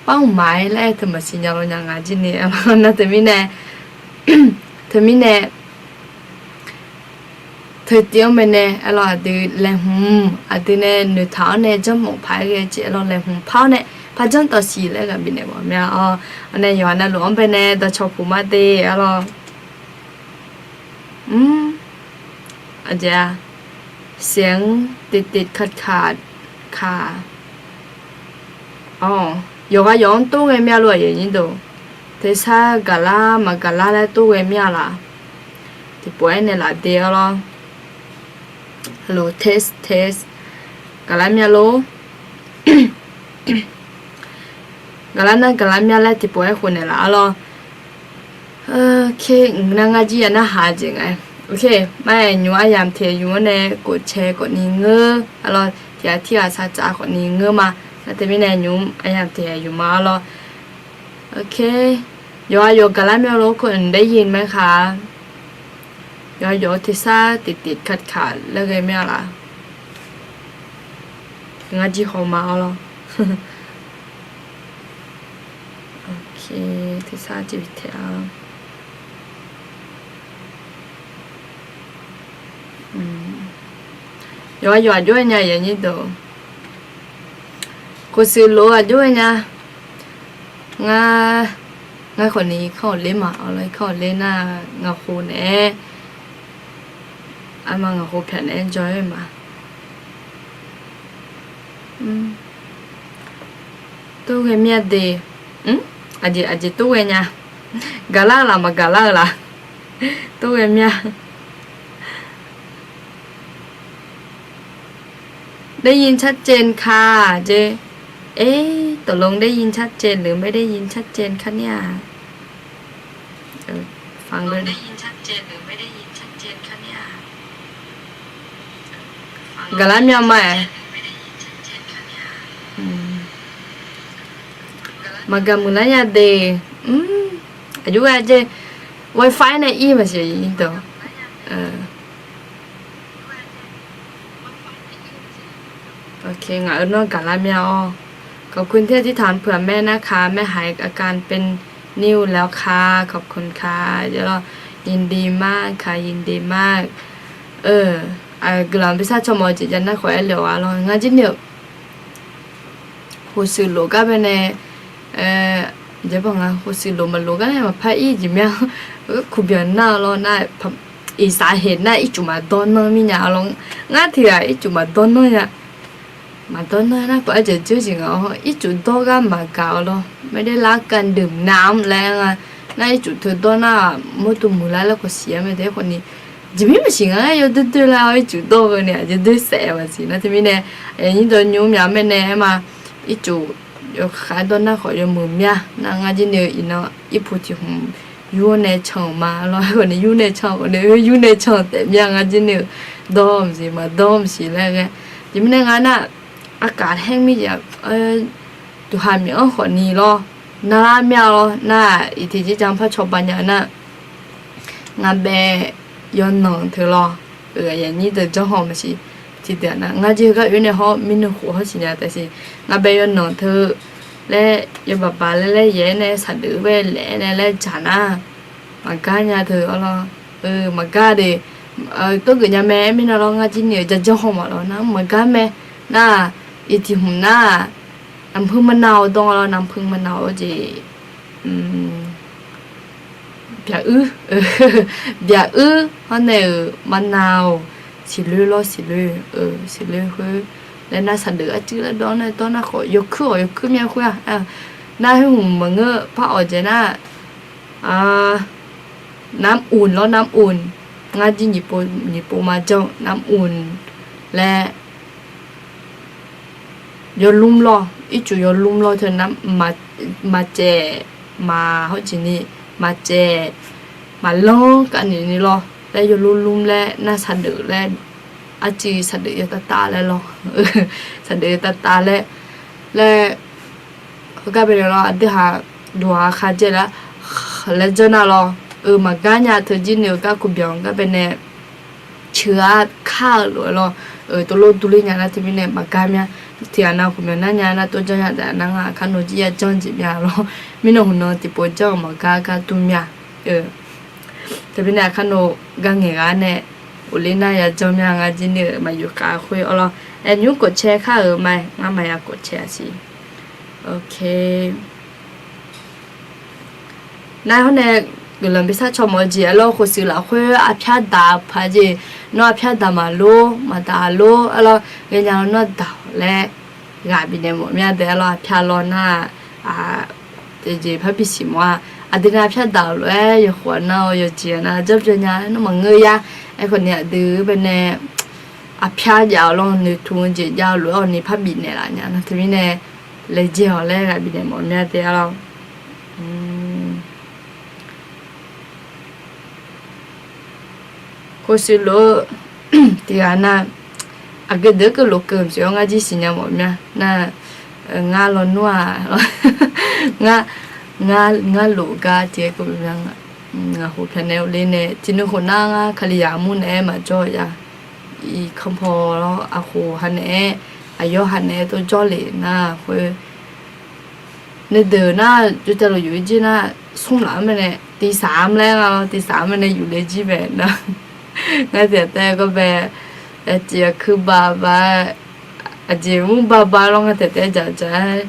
par mqmaq-aer laer aer teu maqsiq nya law nya nga jir ni. Arlawr, nar teumirnae, teumirnae teu tiv-anr baenae arlawr, aqdui laeqhmq aqdui nae noeqtaq-awr nae janrmawf paq-aer ghae jeq arlawr, laeqhmq par-awr nae par janr tawqsiq laer ghaq bifnaeq mawf mya-awr, awr nae yawqha navluf-anr baenae dawqcawq puq mar de arlawr. Mr, aqjeq-a, เสียงติดติดขัดขัดค่ะ. Awr, yawqghaq yawq-anr tov ghae mya lof aqyuif aqnyir deuq. Tersar gaqlar maqgaqlar laer tov ghae mya laf. Tiqpov-aer naeqlaf de arlawr. Hello, test test. Gaqlar mya lor. Gaqlar nar gaqlar mya laer tiqpov-aer khof naeqlaf arlawr. Nar ngar jir ya narhaq jeq nga. Mar-aer nymq aryamq tiq aqyuif-anr nae กดแชร์ khawfni ngeur arlawr, tiq ghaq tirghaq saqtsaf khawfni ngeur ma. Nar teumirnae nymq aryamq tiq aqyuif ma arlawr. Yawqha yawq gaqlar mya lor, คนได้ยินไหมคะ. Yawqha yawq-eu tersar tiqtiq kaqkaq laer ghae mya laf. Ngar jir haw ma arlawr. Tersar tiqtiq taeq-a. Yawqha yawq aqjox-aer nya yawqnyir deuq. Khof shuif lof-eu aqjox-aer nya. Ngar, ngar khawfni irkanr awqler ma arlawr, irkanr awqler nar ngaq khof naeq-aer, arma ngaq khof pyaq naeq-aer jawr-aer ma. Tov ghae mya de. Aqjeq aqjeq tov ghae nya. Gaqlar-eu laf maqgaqlar-eu laf. Tov ghae mya. ได้ยินชัดเจนค่ะ jeq. ตกลงได้ยินชัดเจนหรือไม่ได้ยินชัดเจนคะเนี่ย. Gaqlar mya ma-aer. Maqgaq muiqlar nya de. Aqjox-aer jeq. Wifi nae ir maqsiq-a. Ngaq-euq nawr gaqlar mya-awr. ขอบคุณที่อธิษฐานเผื่อแม่นะคะ แม่หายอาการเป็นนิ่วแล้วค่ะ ขอบคุณค่ะ ยินดีมากค่ะ ยินดีมาก Guiqlanq bi sar caw mawf-eu jeq jav nar khawf aer le-awq arlawr, ngar jir ni-euq. Khof shuif lof gar baenae, aqjeq baq nga, khof shuif lof maqlof gar nae maqpar ir jeq mya. Kuqbyanq nar-eu lawr nar, iqsaq heq nar ircuf maqdawr nanr mirnya lawr. Ngar tiq ghaq ircuf maqdawr nanr nya. Maqdawr nanr nar khawf aer jeq dzeur jeq nga-awr, ircuf dawr gar maqgaq-eu lawr, ไม่ได้รักกันดื่มน้ำ laer nga. Nar ircuf teu dawr nar-aq, mawrdo muiqlar laer khawf siq-a mae. Taef-aer khawfni, jeqmir maqsiq nga-aer yawdoer doer lar-awr ircuf dawr-eu ni aqjeq doer saef-eu maqsiq nar teumirnae, aqnyir dawqnymr myaq-eu maernae aer ma. Ircuf yawkhav dawr nar khawf yawmuiq mya nar ngar jir ni-eu iqnan irpu tiq hmq yur-awr nae can-euq ma lawr. Khawfni yur nae can khawfni yur nae can taef mya ngar jir ni-eu. Dawr maqsiq maqdawr maqsiq laer ghae. Jeqmir nae nga nar, aqkaf haer mir jeq, duqha miq-anr khawfni lawr, narlar mya lawr nar, iqteq jir jan par cawba nya-eu nar, ngar bae yawnan teu lawr, aqyuif aqnyir deuq janr haw maqsiq. Tiqdeuq-aq nar ngar jir heugar oe nae hawr mirnan khof hawr siqnya taef siq. Ngar bae yawnan teu laer yawbaq baq laer laer yaef-aer nae saqdeuf bae laef-aer nae laer dzaq nar, maqgar nya teu arlawr. Maqgar de, tov geuf nya mae mirnan lawr, ngar jir ni-euq jan janr haw mawf lawr nar maqgar mae. Nar-aq, iqtiq hmq nar-aq, Namqpui maqnav-awq dawr-a lawr, namqpui maqnav-awq jeq, byaq-uir, byaq-uir hawr nae-euq maqnav-awq, siqloer lawr siqloer, siqloer khoer laer nar saqdeuf arcuiv laer dawr nae dawr nar khawf yawkuir-awq yawkuir myav khoer-aq, nar khoer hmq maqngeur par-awq jeq nar, namq uq lawr namq uq, ngar jir nyiq pov maqjan namq uq laer yawlmr lawr, ircuf yawlmr lawr teu nar, maqcaev, maq hawr jeq ni, maqcaev, maqlanr kavni ni lawr laer yawlmr lmr laer nar saqdeuf laer, arcuiv saqdeuf yawtav tav laer lawr, saqdeuf yawtav tav laer, laer heugar bae lawr aqdui haq duq-aq khajae lar, laer janr nar lawr, maqgar nya teu jir ni-eu gar kuqbyan gar bae nae ceuq-ar kar-eu lof-aer lawr, tov lof durler nya nar teumirnae maqgar mya. Tiqghaq nav khmq mya nar nya nar tov janr nya taef nar ngar aqkar nawr jir yajanr jeq mya lawr. Mirnan hmq nan tiqpov janr-eu maqgar gar dur mya. Teumirnae aqkar nawr gar ngaeq ghaq nae ghofler nar yajanr mya ngar jir ni-eu maqyuf khav khoer-awr lawr. Aer nymr kawf cae kar-euq ma, ngar maqya kawf cae-a siq. Ok. Nar hawr nae guiqlanq bi sar caw mawf-eu jeq-aer lawr, khofshuif lafkhoer arpyar daq-eu paq jeq, nawr arpyar daq maqlor maqdaq lor-aer lawr, ghaenya lawr nawr daq-awq laer ghaq bifnaeq mawf mya deuq-aer lawr, arpyar lawr nar-aq, tiqjeq parbi siq mawf-a. Aqdui nae arpyar daq-euq lof-aer yawkhof-a nar-awr yawjeq-a nar janr byan nya nawr maqngeur ya. Aerkhawf ni aqdui bae nae arpyar jav-awq lawr, noeqtmq-eu jeq jav-eu lof-aer awq ni par bifnaeq laf nya nar teumirnae laejae-awq laer ghaq bifnaeq mawf mya deuq-aer lawr. Khofshuif lof-eu tiqghaq nar, aqgeu deuq keuv lof keuv mqsiq-awr ngar jir siqnya mawf mya nar, ngar lawnmr-aq, ngar lof gar tiqghaq keuv mya, ngaq khof pyaq naeq-eu le nae tiqnuv khof nar ngar Kalizaq mur naeq-aer maqjawr-a, iqkanr paw lawr aqkhof ha naeq-aer, aqyawr ha naeq-aer tov jawr le nar khoer, nuideuq nar jovtav lof yuf-ir jir nar, smr laf-anr mae nae tiqsaq-anr laer nga lawr, tiqsaq-anr mae nae yufle jir mae nar, ngar tiqghaq taef-aer gawr bae, aqjeq aqkuir baba, aqjeq mr baba lawr ngar tiqghaq taef-aer dzaq dzaq-aer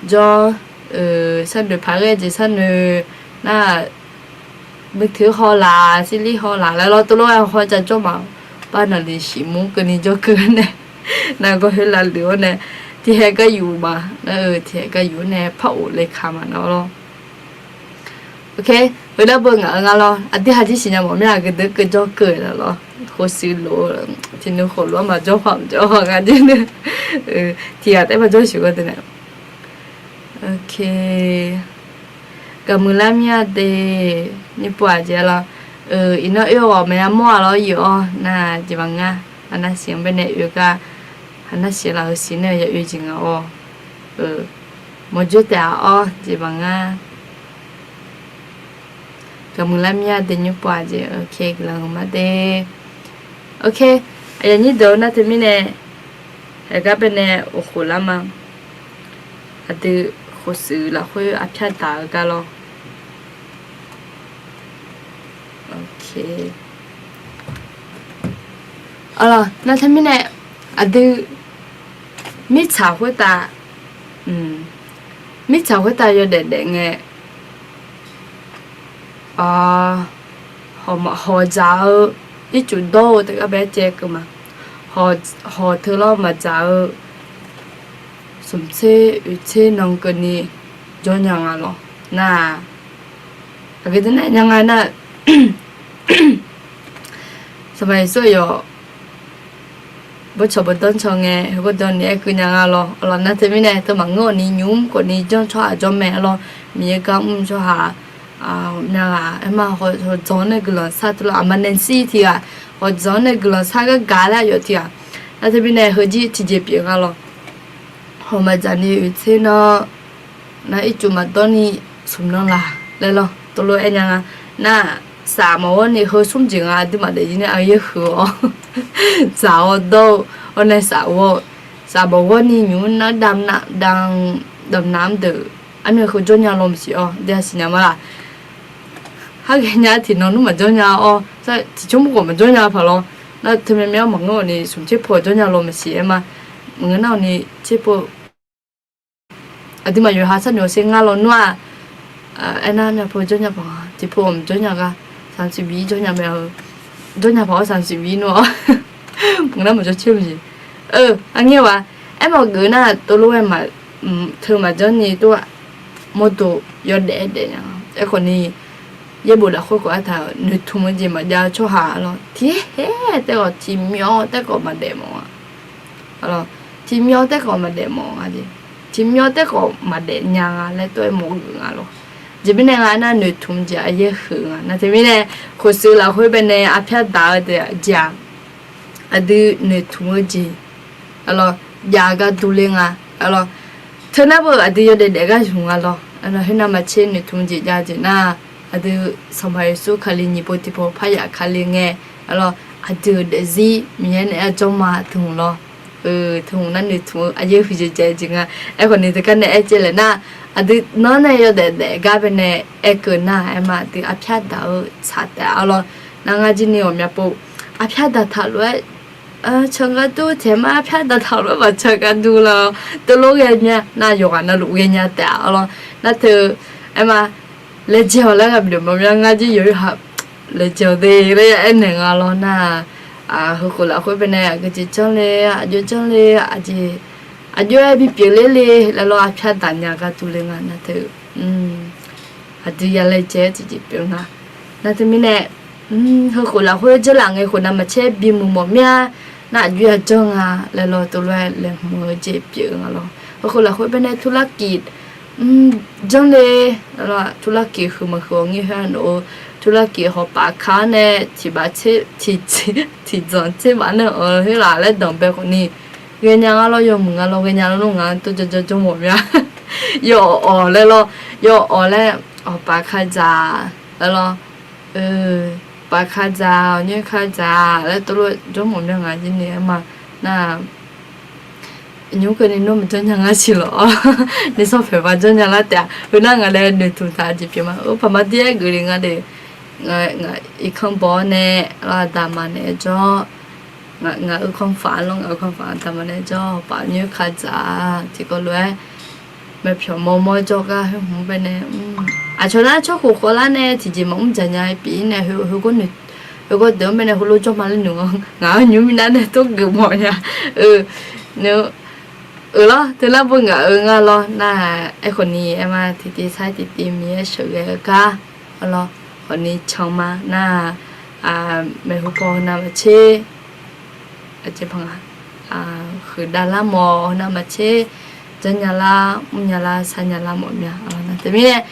jawr, sharnoeq paq ghae jeq sharnoeq nar, meuq teuq haw laq sirlir haw laq laer lawr tov lof-aer haw ja jawr ma, bar naqli shiq mur keuvni jawr keuv nae, nargawr khoer lavluf-awr nae, tiqhaeq gar yuf ma nar-eu tiqhaeq gar yuf-awr nae par of le ka ma nar lawr. Ok, khoernar beu ngaq-eu nga lawr, aqdui ha jir siqnya mawf mya aqgeu deuq keuv jawr keuv-eu lawr, khofshuif lof-eu tiqnuv khof lof-aer maqjawr paq maqjawr paq nga jir nae, tiqghaq taef-aer maqjawr siq gawr deuq nae. Ok. Gaqmuiq lar mir-a de, nymr pov-aq jeq lawr. Iqnan oe-awq maqya mawr-a lawr yuf-awr nar jeq maqngar, aqnar siq-anr bae nae oe gar, aqnar siq lafheu siq nae ya oe jeq nga-awr, mawrjoer taef-a-awr jeq maqngar. Gaqmuiq lar mir-a de nymr pov-aq jeq, ok guiqlanq huiqma de. Ok, aqyuif aqnyir deuq-eu nar teumirnae, aqgar bae nae of khof lar ma. Aqdui khofshuif lafkhoer arpyar daq-eu gar lawr. Ok. Nar teumirnae aqdui mirtsaq khoertav, mirtsaq khoertav yawdaef daef ngae, hawq dzaq-eu ircuf dawr-eu teugar bae-aer caev keuv ma. Hawq teu lawr maqdzaq-eu smqtser oeqtser nan keuvni jawr nya nga lawr nar-aq, aqgeu deuq nae nya nga nar, Sanqpaq Yeqsur aqyawf bawrcawq bawrdanr caw ngae, heugawr dawr ni aer keuv nya nga lawr. Aqlawq nar teumirnae teu maqngeur-awq ni nymr khawf ni janr tsawrhaq jawr mae-a lawr. Miqyaer gar mr tsawrhaq, myavghaq aerma hawqdzanq-anr nae guiqlanq shar teu lawr, aqma nae shir tiq ghaq, hawqdzanq-anr nae guiqlanq shar gar gaq laer aqyawf tiq ghaq. Nar teumirnae heujir tiqjeq pyeuf nga lawr. Hawq maqdzaq ni oeqtser nan, nar ircuf maqdawr ni smq nan laq laer lawr tov lof-aer nya nga. Nar saf maqghawr ni heu smr jeq nga aqduimaf daefzir nae aqyaer huiq-awr, dzaq-awr dawr-eu, awr nae saf ghawr-eu, saf maqghawr ni nymq-anr nar damq damq-anr deuq, armyav heu jawr nya law maqsiq-awr de-a siqnya ma laq. Harghae nya tiqnan nmr maqjawr nya-awr, tiqcmr mrkhawf maqjawr nya paq lawr. Nar teumyav myav-anr maqngeur-awq ni smq tser pov jawr nya law maqsiq-aer ma. Maqngeur nar-awq ni tser pov Aqduimaf yawqha sharnoeq-awr sher ngar lawnmr-aq, aernar myavpov jawrnya paq-a, tiqpov-aq maqjawrnya gar, saqsiq bi jawrnya mae-eu, jawrnya paq-awr saqsiq bi nmr-awr, maqnar maqjawr tser-eu jeq. Aqnyir-a, aermawf geuf nar tov lof-aer, teu maqjanr ni tov-aq, mawrdo yawdaef-aer daefnya. Aerkhawf ni, yaerbof lafkhoer khawf artaq-euq noeqtmq-eu jeq maqjav-eu tsawrhaq lawr, tiqhaer taerkhawf tiqmyawr taerkhawf maqdaef mawf-a. Tiqmyawr taerkhawf maqdaef mawf-a jeq, tiqmyawr taerkhawf maqdaef nya nga laer tov-aer mawf geuf nga lawr. Jeq mirnae nga aernar noeqtmq jeq aqyaer huiq nga. Nar teumirnae, khoeqseuq lafkhoer baenae arpyar daq-eu jeq-aq, aqdui noeqtmq-eu jeq, lawr, jav gar durler nga. Lawr, teunar beu aqdui yawdaef daef gar zmq nga lawr. Khoernav maqtser noeqtmq jeq jav jeq nar, aqdui Sanqpaq Yeqsur Kali nyiq pov tiqpov paryaf Kali ngae, lawr, aqdui-euq daefzir Miqyaer naeq-aer jawr ma teuhmq lawr. Teuhmq nar noeqtmq-eu aqyaer huiqdzaeq dzaeq jeq nga. Aerkhawf ni teugar nae aer caev laer nar, aqdui nanr nae yawdaef daef gar baenae aerkeuv nar, aerma aqdui arpyar daq-eu tsaq taef-a lawr. Nar ngar jir ni ghawqmya pov arpyar daq taq lof-aer can gar dur taeq ma, arpyar daq taq lof-aer maqcan gar dur lawr. Tov lof ghaenya nar yawqghaq navluf ghaenya taef-a lawr. Nar teu aerma laejae-awq laer ghaq bif mawf mya ngar jir yawqha laejae-awq de laer ya aernaeq nga lawr nar, heukhof lafkhoer baenae aqgeujeq janr le, aqjox janr le, aqjeq, aqjox-aer bipyeuf ler le laer lawr, arpyar daq nya gar durler nga nar teu. Aqdui ya laejae-aer tiqjeq pyeuf nga. Nar teumirnae, heukhof lafkhoer jeurlaf ngae khof navmaqtser bimuiq mawf mya. Nar aqjox ya janr nga laer lawr tov lof-aer laeqhmq-eu jeq pyeuf nga lawr. Heukhof lafkhoer baenae turlarkif janr le, turlarkif huiq maqhuiq-awq ngir khoer-aq noeq-eu, turlarkif hawpaf ka-anr nae tiq baf tser, tiq, tiqdzanq tser baf nar-euq khoerlaf laer danqbae khawf ni, ghaenya nga lawr, yawmuiq nga lawr, ghaenya lawr nmr nga tov jawrjawr jawr mawf mya. Yawawq laer lawr, yawawq laer, awqpaf kadzaq laer lawr, paf kadzaq, awqnyoer kadzaq laer tov lof jawr mawf mya nga jir ni aerma nar, nymr keuvni nawr maqjanr nya ngar siq lawr. Nuisar paeq ba janr nya lar taef-a. Heunar ngaq nae noeqtmq taq jeq pyeuf ma. Paqma dir-aer geuf le nga de. Ngaq, ngaq irkanr baw-awr nae, aqdaq maq naeq-aer jawr. Ngaq, ngaq-euq kanr faq-a lawr, ngaq-euq kanr faq-a daq maq naeq-aer jawr, paf nyoer kadzaq-a tiqkawv lof-aer maeqpyawq mawrmawr jawr gar khoer hmq-anr baenae, aqcawq nar tsawrkhof khawvlar nae tiqjeq maqmr dzaq nya pyeuf-ir nae, heugawr deuq-anr baenae heulof jawr ma laer noeq-awr, ngaq-anr nymr minav nae tov geuf mawf nya. Euq lawr, teunar beu ngaq-euq ngar lawr nar, aerkhawf ni aerma tiqtiv sar tiqtiv Miqyaer sheuqghae-eu gar, lawr, khawf ni can ma nar, maeqhu paw navmaqtser, aqjeq pa nga, huiqdav lar mawf navmaqtser, janrnya lar mrnya lar sarnya lar mawf mya. Teumirnae,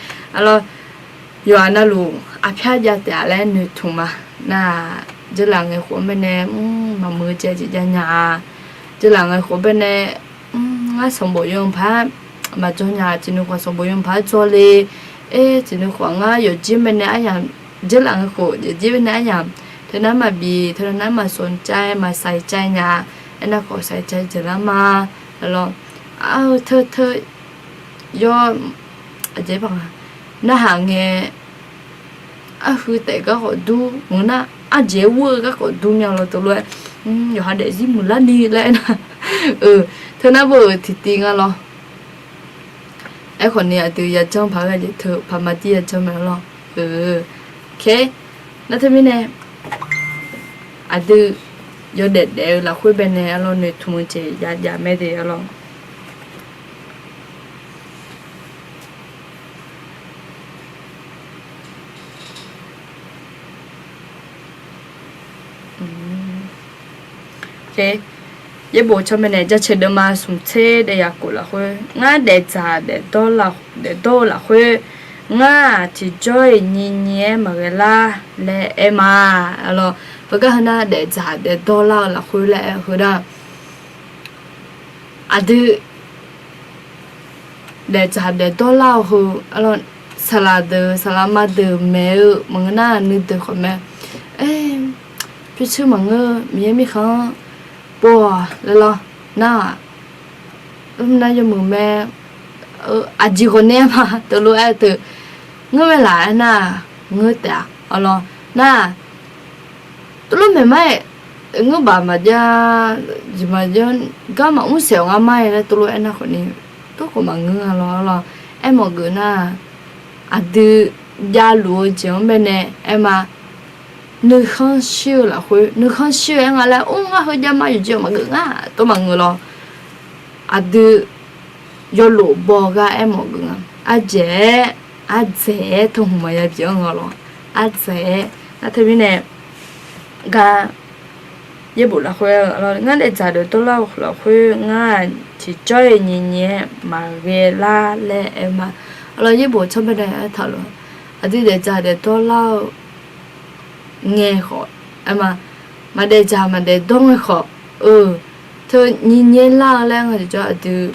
lawr, yawqha navluf arpyar jav taef-a laer noeqtmq ma nar, jeurlaf ngae khof-anr baenae maqmuiq-eu jaev jeq jav nya-a. Jeurlaf ngae khof baenae, ngar sanqbof yawqha paq-aer maqjawr nya, tiqnuiv khawf sanqbof yawqha paq-aer jawr le. Aer, tiqnuiv khawf ngar yawqjir-anr baenae aryamq, jeurlaf ngae khof yawqjir baenae aryamq, teunar maqbi, teunar maqsaq caev, maqsaq caev nya. Aernar khawf saq caev jeq lar ma. Lawr, ar-eu teu teu yawr, aqjeq pa nga, narhaq ngae, arhui taef garkawv dur maqngeur nar, arjeq-aer wur-eu garkawv dur mya lawr tov lof-aer, yawqha daefzir muiqlar ni laer aernar, teunar beu-euq tiqtiv nga lawr. Aerkhawf ni aqdui yajanr paq-aer ghae jeq teu paqma dir yajanr mae lawr. Nar teumirnae, aqdui yawdaef daef-eu lafkhoer baenae arlawr noeqtmq-eu jeq jav jav mae de arlawr. Yaerbof canmae nae jaceuq deuvma smq tser daef yaf khof lafkhoer, ngar daefdzaq daefdawr-eu lafkhoer, ngar-aq tiqjawr-iq nyiq nyiq-aer maqghae lar laer aer ma. Arlawr, beugar heunar daefdzaq daefdawr lar-eu lafkhoer laer aer-eu heu nar, aqdui daefdzaq daefdawr lar-eu heu, saqlaq deuq saqlaqma deuq maeq-eu maqngeur nar nuideuq khawf mae. Aer, pyurshuir maqngeur, Miqyaer mirkhanq-anr pov-awq laer lawr. Nar-aq, nar yawmuiq mae, aqjeq khawf nae ma teulof-aer teu, ngeur mae laf aernar, ngeur taef-a. Arlawr, nar, teulof maeq mar-aer, ngeur baf maqjav, jeq maqjav, gar maqmr saef-awq ngar mar-aer laer teulof aernar khawf ni, tawrkhawf maqngeur nga lawr lawr. Aermawf geuf nar, aqdui javluf-eu jeq-anr baenae aerma, nuikhanr shir-eu lafkhoer, nuikhanr shir-eu aer nga laer, or, ngar heu javma yawqjeq-aq maqgeuf nga, tawr maqngeur lawr. Aqdui yawlof baw-eu gar aermawf geuf nga. Ardzaeq-aer, ardzaeq-aer teuhmq maqya bif-anr nga lawr. Ardzaeq-aer nar teumirnae gar, yaerbof lafkhoer, ngar daefdzaq daef dawrlar-eu lafkhoer ngar-aq, tiqjawr-iq nyiqnyiq-aer maqghae lar laer aer ma. Arlawr yaerbof tsanr baenae aertaq lof, aqdui daefdzaq daef dawrlar-eu ngae khawf, aerma, maqdaefdzaq maqdaefdawr ngae khawf, eu, teu nyiqnyiq-aer lar-eu laer nga tiqjawr aqdui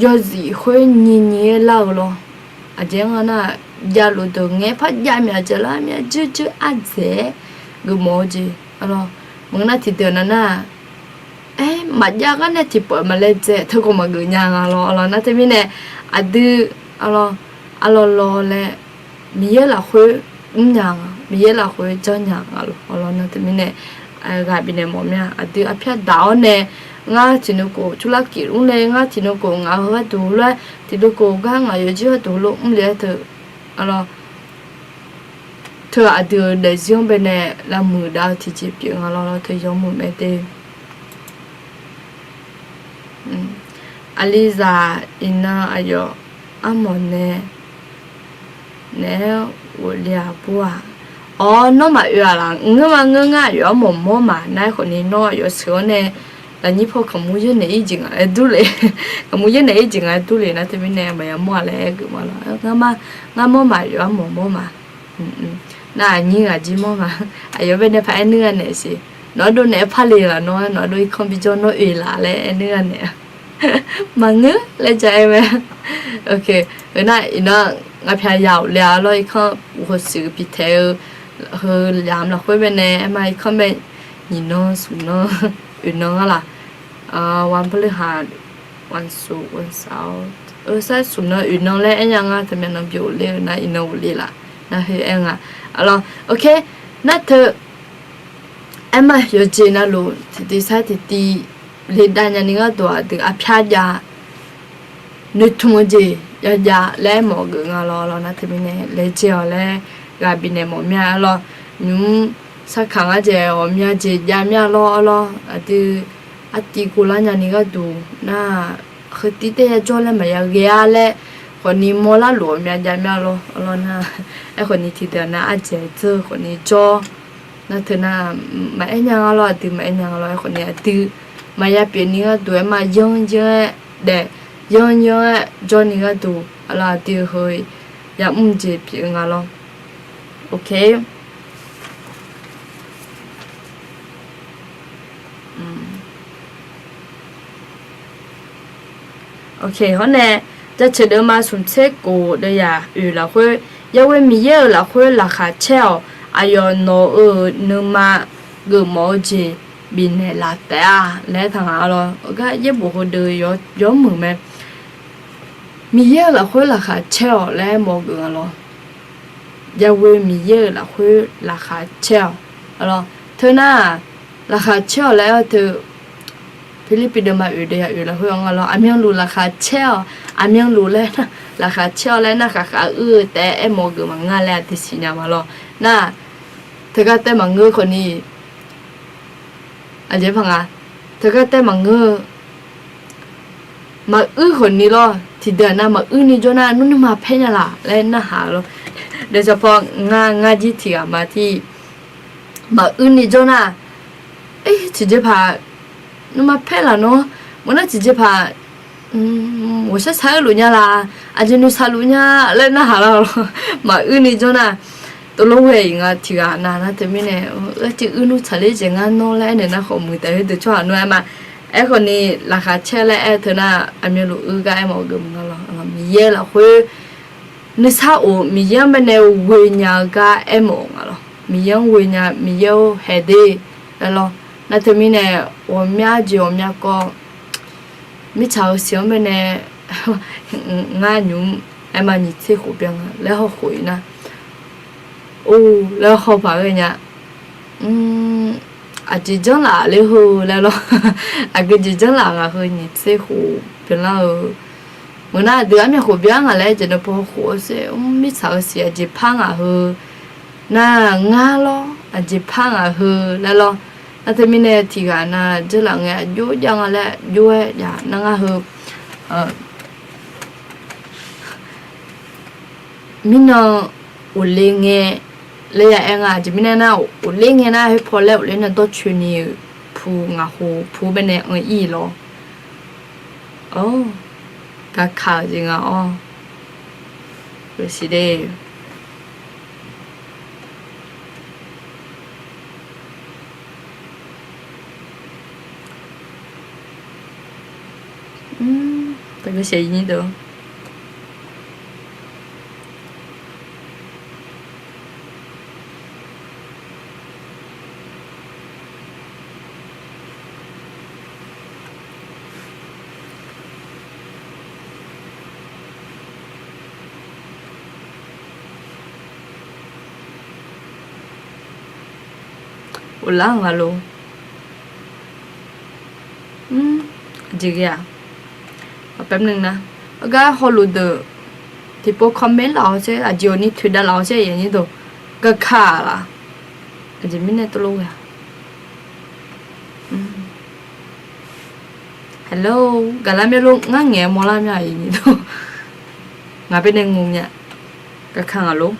yawzif khoer nyiqnyiq-aer lar-eu lawr. Aqjeq nga nar, javluf deuq ngae par jav myaq dzaeq lar, myaq dzuir dzuir ardzaeq-aer geufmawf-eu jeq. Maqngeur nar tiqdeuq nav nar, aer, maqjav gar nae tiqpawf maqlaedzae teukhawf maqgeuf nya nga lawr. Arlawr nar teumirnae, aqdui, arlawr, arlawr lawr laer, Miqyaer lafkhoer mrnya nga, Miqyaer lafkhoer janrnya nga lawr. Arlawr nar teumirnae, ghaq bifnaeq mawf mir-a. Aqdui arpyar daq-awr nae, ngar tiqnui khof curlar kif mr le, ngar tiqnui khof ngaq-euq gharduq lof-aer, tiqnui khof gar ngaq yawjir gharduq lof mr le-aer teu, arlawr, teu aqdui-euq daefzir-anr baenae lavmuiq dav-eu tiqjeq pyeuf nga lawr lawr, teu yawmuiq mae de. Aqlizaq iqnan aqyawf armawf nae naeq-aer ghofle-aq bur-aq. Awr, nawr maqoe-aq laf, ngeur ma ngeur ngar aqyawf armawf mawr ma nar, aerkhawf ni nawr aqyawf sheuq-awr nae lafnyir paw kaqmur yaernaeq ir jeq ngaq-aer dur le. Kaqmur yaernaeq ir jeq ngaq-aer dur le nar teumirnae maqya mawr-a laer aer geuf ma lawr. Ngar mawr ma, aqyawf armawf mawr ma. Nar aqnyir ghaq jir mawr ma. Aqyawf baenae paq-aer nuir gha naeq siq. Nawq-anr dov naeq-aer par le laf nawr, nawq-anr dov irkanr bijawr nawr oe laf laer aer nuir gha naeq-a. Maqngeur laer ja aer mae. Heu nar iqnan ngar pyaq ya-awq le-a lawr, irkanr hawshuif bitaeq-eu heu yamq lafkhoer baenae aerma irkanr bae nyiq nan smq nan oeq nan ngar laf. วันพฤหัส วันศุกร์ วันเสาร์ eu sar smq nan oeq nan laer aer nya ngar taqmyaq nan bi ghofler-eu nar iqnan ghofle laf nar heu aer nga. Arlawr, ok, nar teu aerma yawqjeq navluf tiqtiv sar tiqtiv le dav nyani gharduq aqdui arpyar jav noeqtmq-eu jeq ya jav laer mawf geuf nga lawr. Arlawr nar teumirnae laejae-awq laer ghaq bifnaeq mawf mir-a. Arlawr, nymq-mr sarkaq ngar jeq ghawqmya jeq jav mir-a lawr. Arlawr, aqdui artiv ghovlar nyani gharduq nar, heu tiv taef ya jawr laer maqya ghae-a laer khawfni mawrlar luf ghawqmya jav mir-a lawr. Arlawr nar, aerkhawfni tiqdeuq nar ardzaeq dzeur khawfni jawr nar teu nar, maqaer nya nga lawr, aqdui maqaer nya nga lawr. Aerkhawfni aqdui maqya pyeufni gharduq aerma yanr yanr-aer daef, yanr yanr-aer jawrni gharduq arlawr aqdui heu yamr jeq pyeuf nga lawr. Ok. Ok, hawr nae jaceuq deuvma smq tser khof deuv yaq oeq lafkhoer, Yawghoe Miqyaer-euq lafkhoer laqkhaq caer-awq. Aqyawf nawq-euq nuima geufmawf-eu jeq bifnaeq laf taef-a laer taq ngaq lawr. Gar yaerbof heudeuq yawmuiq mae. Miqyaer-euq lafkhoer laqkhaq caer-awq laer mawf geuf nga lawr. Yawghoe Miqyaer-euq lafkhoer laqkhaq caer-awq. Arlawr, teu nar-aq, laqkhaq caer-awq laer-awr teu, Pirlirpiv deuvma oeq deuv yaq oeq lafkhoer-anr nga lawr, aqmyanluf laqkhaq caer-awq, aqmyanluf laer nar laqkhaq caer-awq laer nar khaqkhaq uir-eu taef-aer aermawf geuf maqnga laer aqdui siqnya ma lawr. Nar, teugar taef maqngeur khawfni, aqjeq paq nga, teugar taef maqngeur-eu maquir khawfni lawr, tiqdeuq nav maquir ni jawr nar nmr nuima paer nya laf laer narhaq lawr. Dawqsawq paw ngar ngar jir tiq ghaq ma tiq maquir ni jawr nar, e, tiqjeqpaq nuima paer laf nawr, maqnar tiqjeqpaq ghawqshaq shaq-eu luf nya laf, aqjeq noeqshaq luf nya laer narhaq lawr. Maquir ni jawr nar, tov lof ghae-iq nga tiq ghaq nav nar teumirnae, arciv uir nmr tsaqler jeq ngar nawr laer aernaeq nar khawf muiq taef-eu deuq tsawrhaq nawr aer ma. Aerkhawfni laqkhaq caer laer aer teu nar, aqmyanluf uir gar aermawf geuf maqnga lawr. Miqyaer lafkhoer nuisar of, Miqyaer-anr baenae ghoe nya-eu gar aermawf nga lawr. Miqyaer-anr ghoe nya, Miqyaer-or haeq de laer lawr. Nar teumirnae ghawqmya jeq ghawqmya kawv mirtsaq-eu siq-anr baenae ngar nymq-mr aerma nyiq tser khof byan nga laer hawkhof-iq nar, or laer hawpaq ghae nya. Mr, Aqjeq janrlaf ler heu laer lawr. Aqgeu jeq janrlaf ngaq heu nyiq tser khof byanlar-eu. Meuq nar aqdui armyaq khof byan ngaq laer jeq dawqpaw khof-eu sher mr mirtsaq-eu siq aqjeq par ngaq heu nar ngar lawr, aqjeq par ngaq heu laer lawr. Nar teumirnae tiqghaq nar janrlaf ngae aqjox jav nga laer aqjox-aer jav nar ngar heu mirnan ghofle ngae laer ya aer nga. Aqjeq mirnae nar ghofle ngae nar khoerpaw laer ghofle nae dawrcoeni-euq pu ngaq khof pu baenae anr-ir lawr. Or, gaqkaq-euq jeq nga-awr. Loqsiq de. Taqgeu saef nyir deuq. Ghoflar-eu nga lor. Aqjeq ghae-aq, aqpar mrnui nar, heugar hawluf deuq tiqpov comment laf-awr sher, aqjeq awqni toeqdav laf-awr sher, aqnyir deuq. Gaqkaq laf. Aqjeq mirnae tov lof ghae-a. Hello, gaqlar myav lor, ngar ngaeq-aer mawrlar myav-a. Ngaq baenae ngeur nya. Gaqkaq ngaq lor.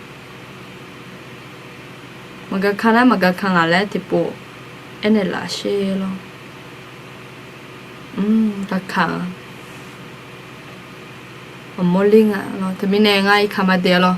Maqgaqkaq nar maqgaqkaq ngaq laer tiqpov aernaeq laf sher lor. Gaqkaq-a. Aqmawr ler nga lawr. Teumirnae ngar irkaq maqdaef-a lawr.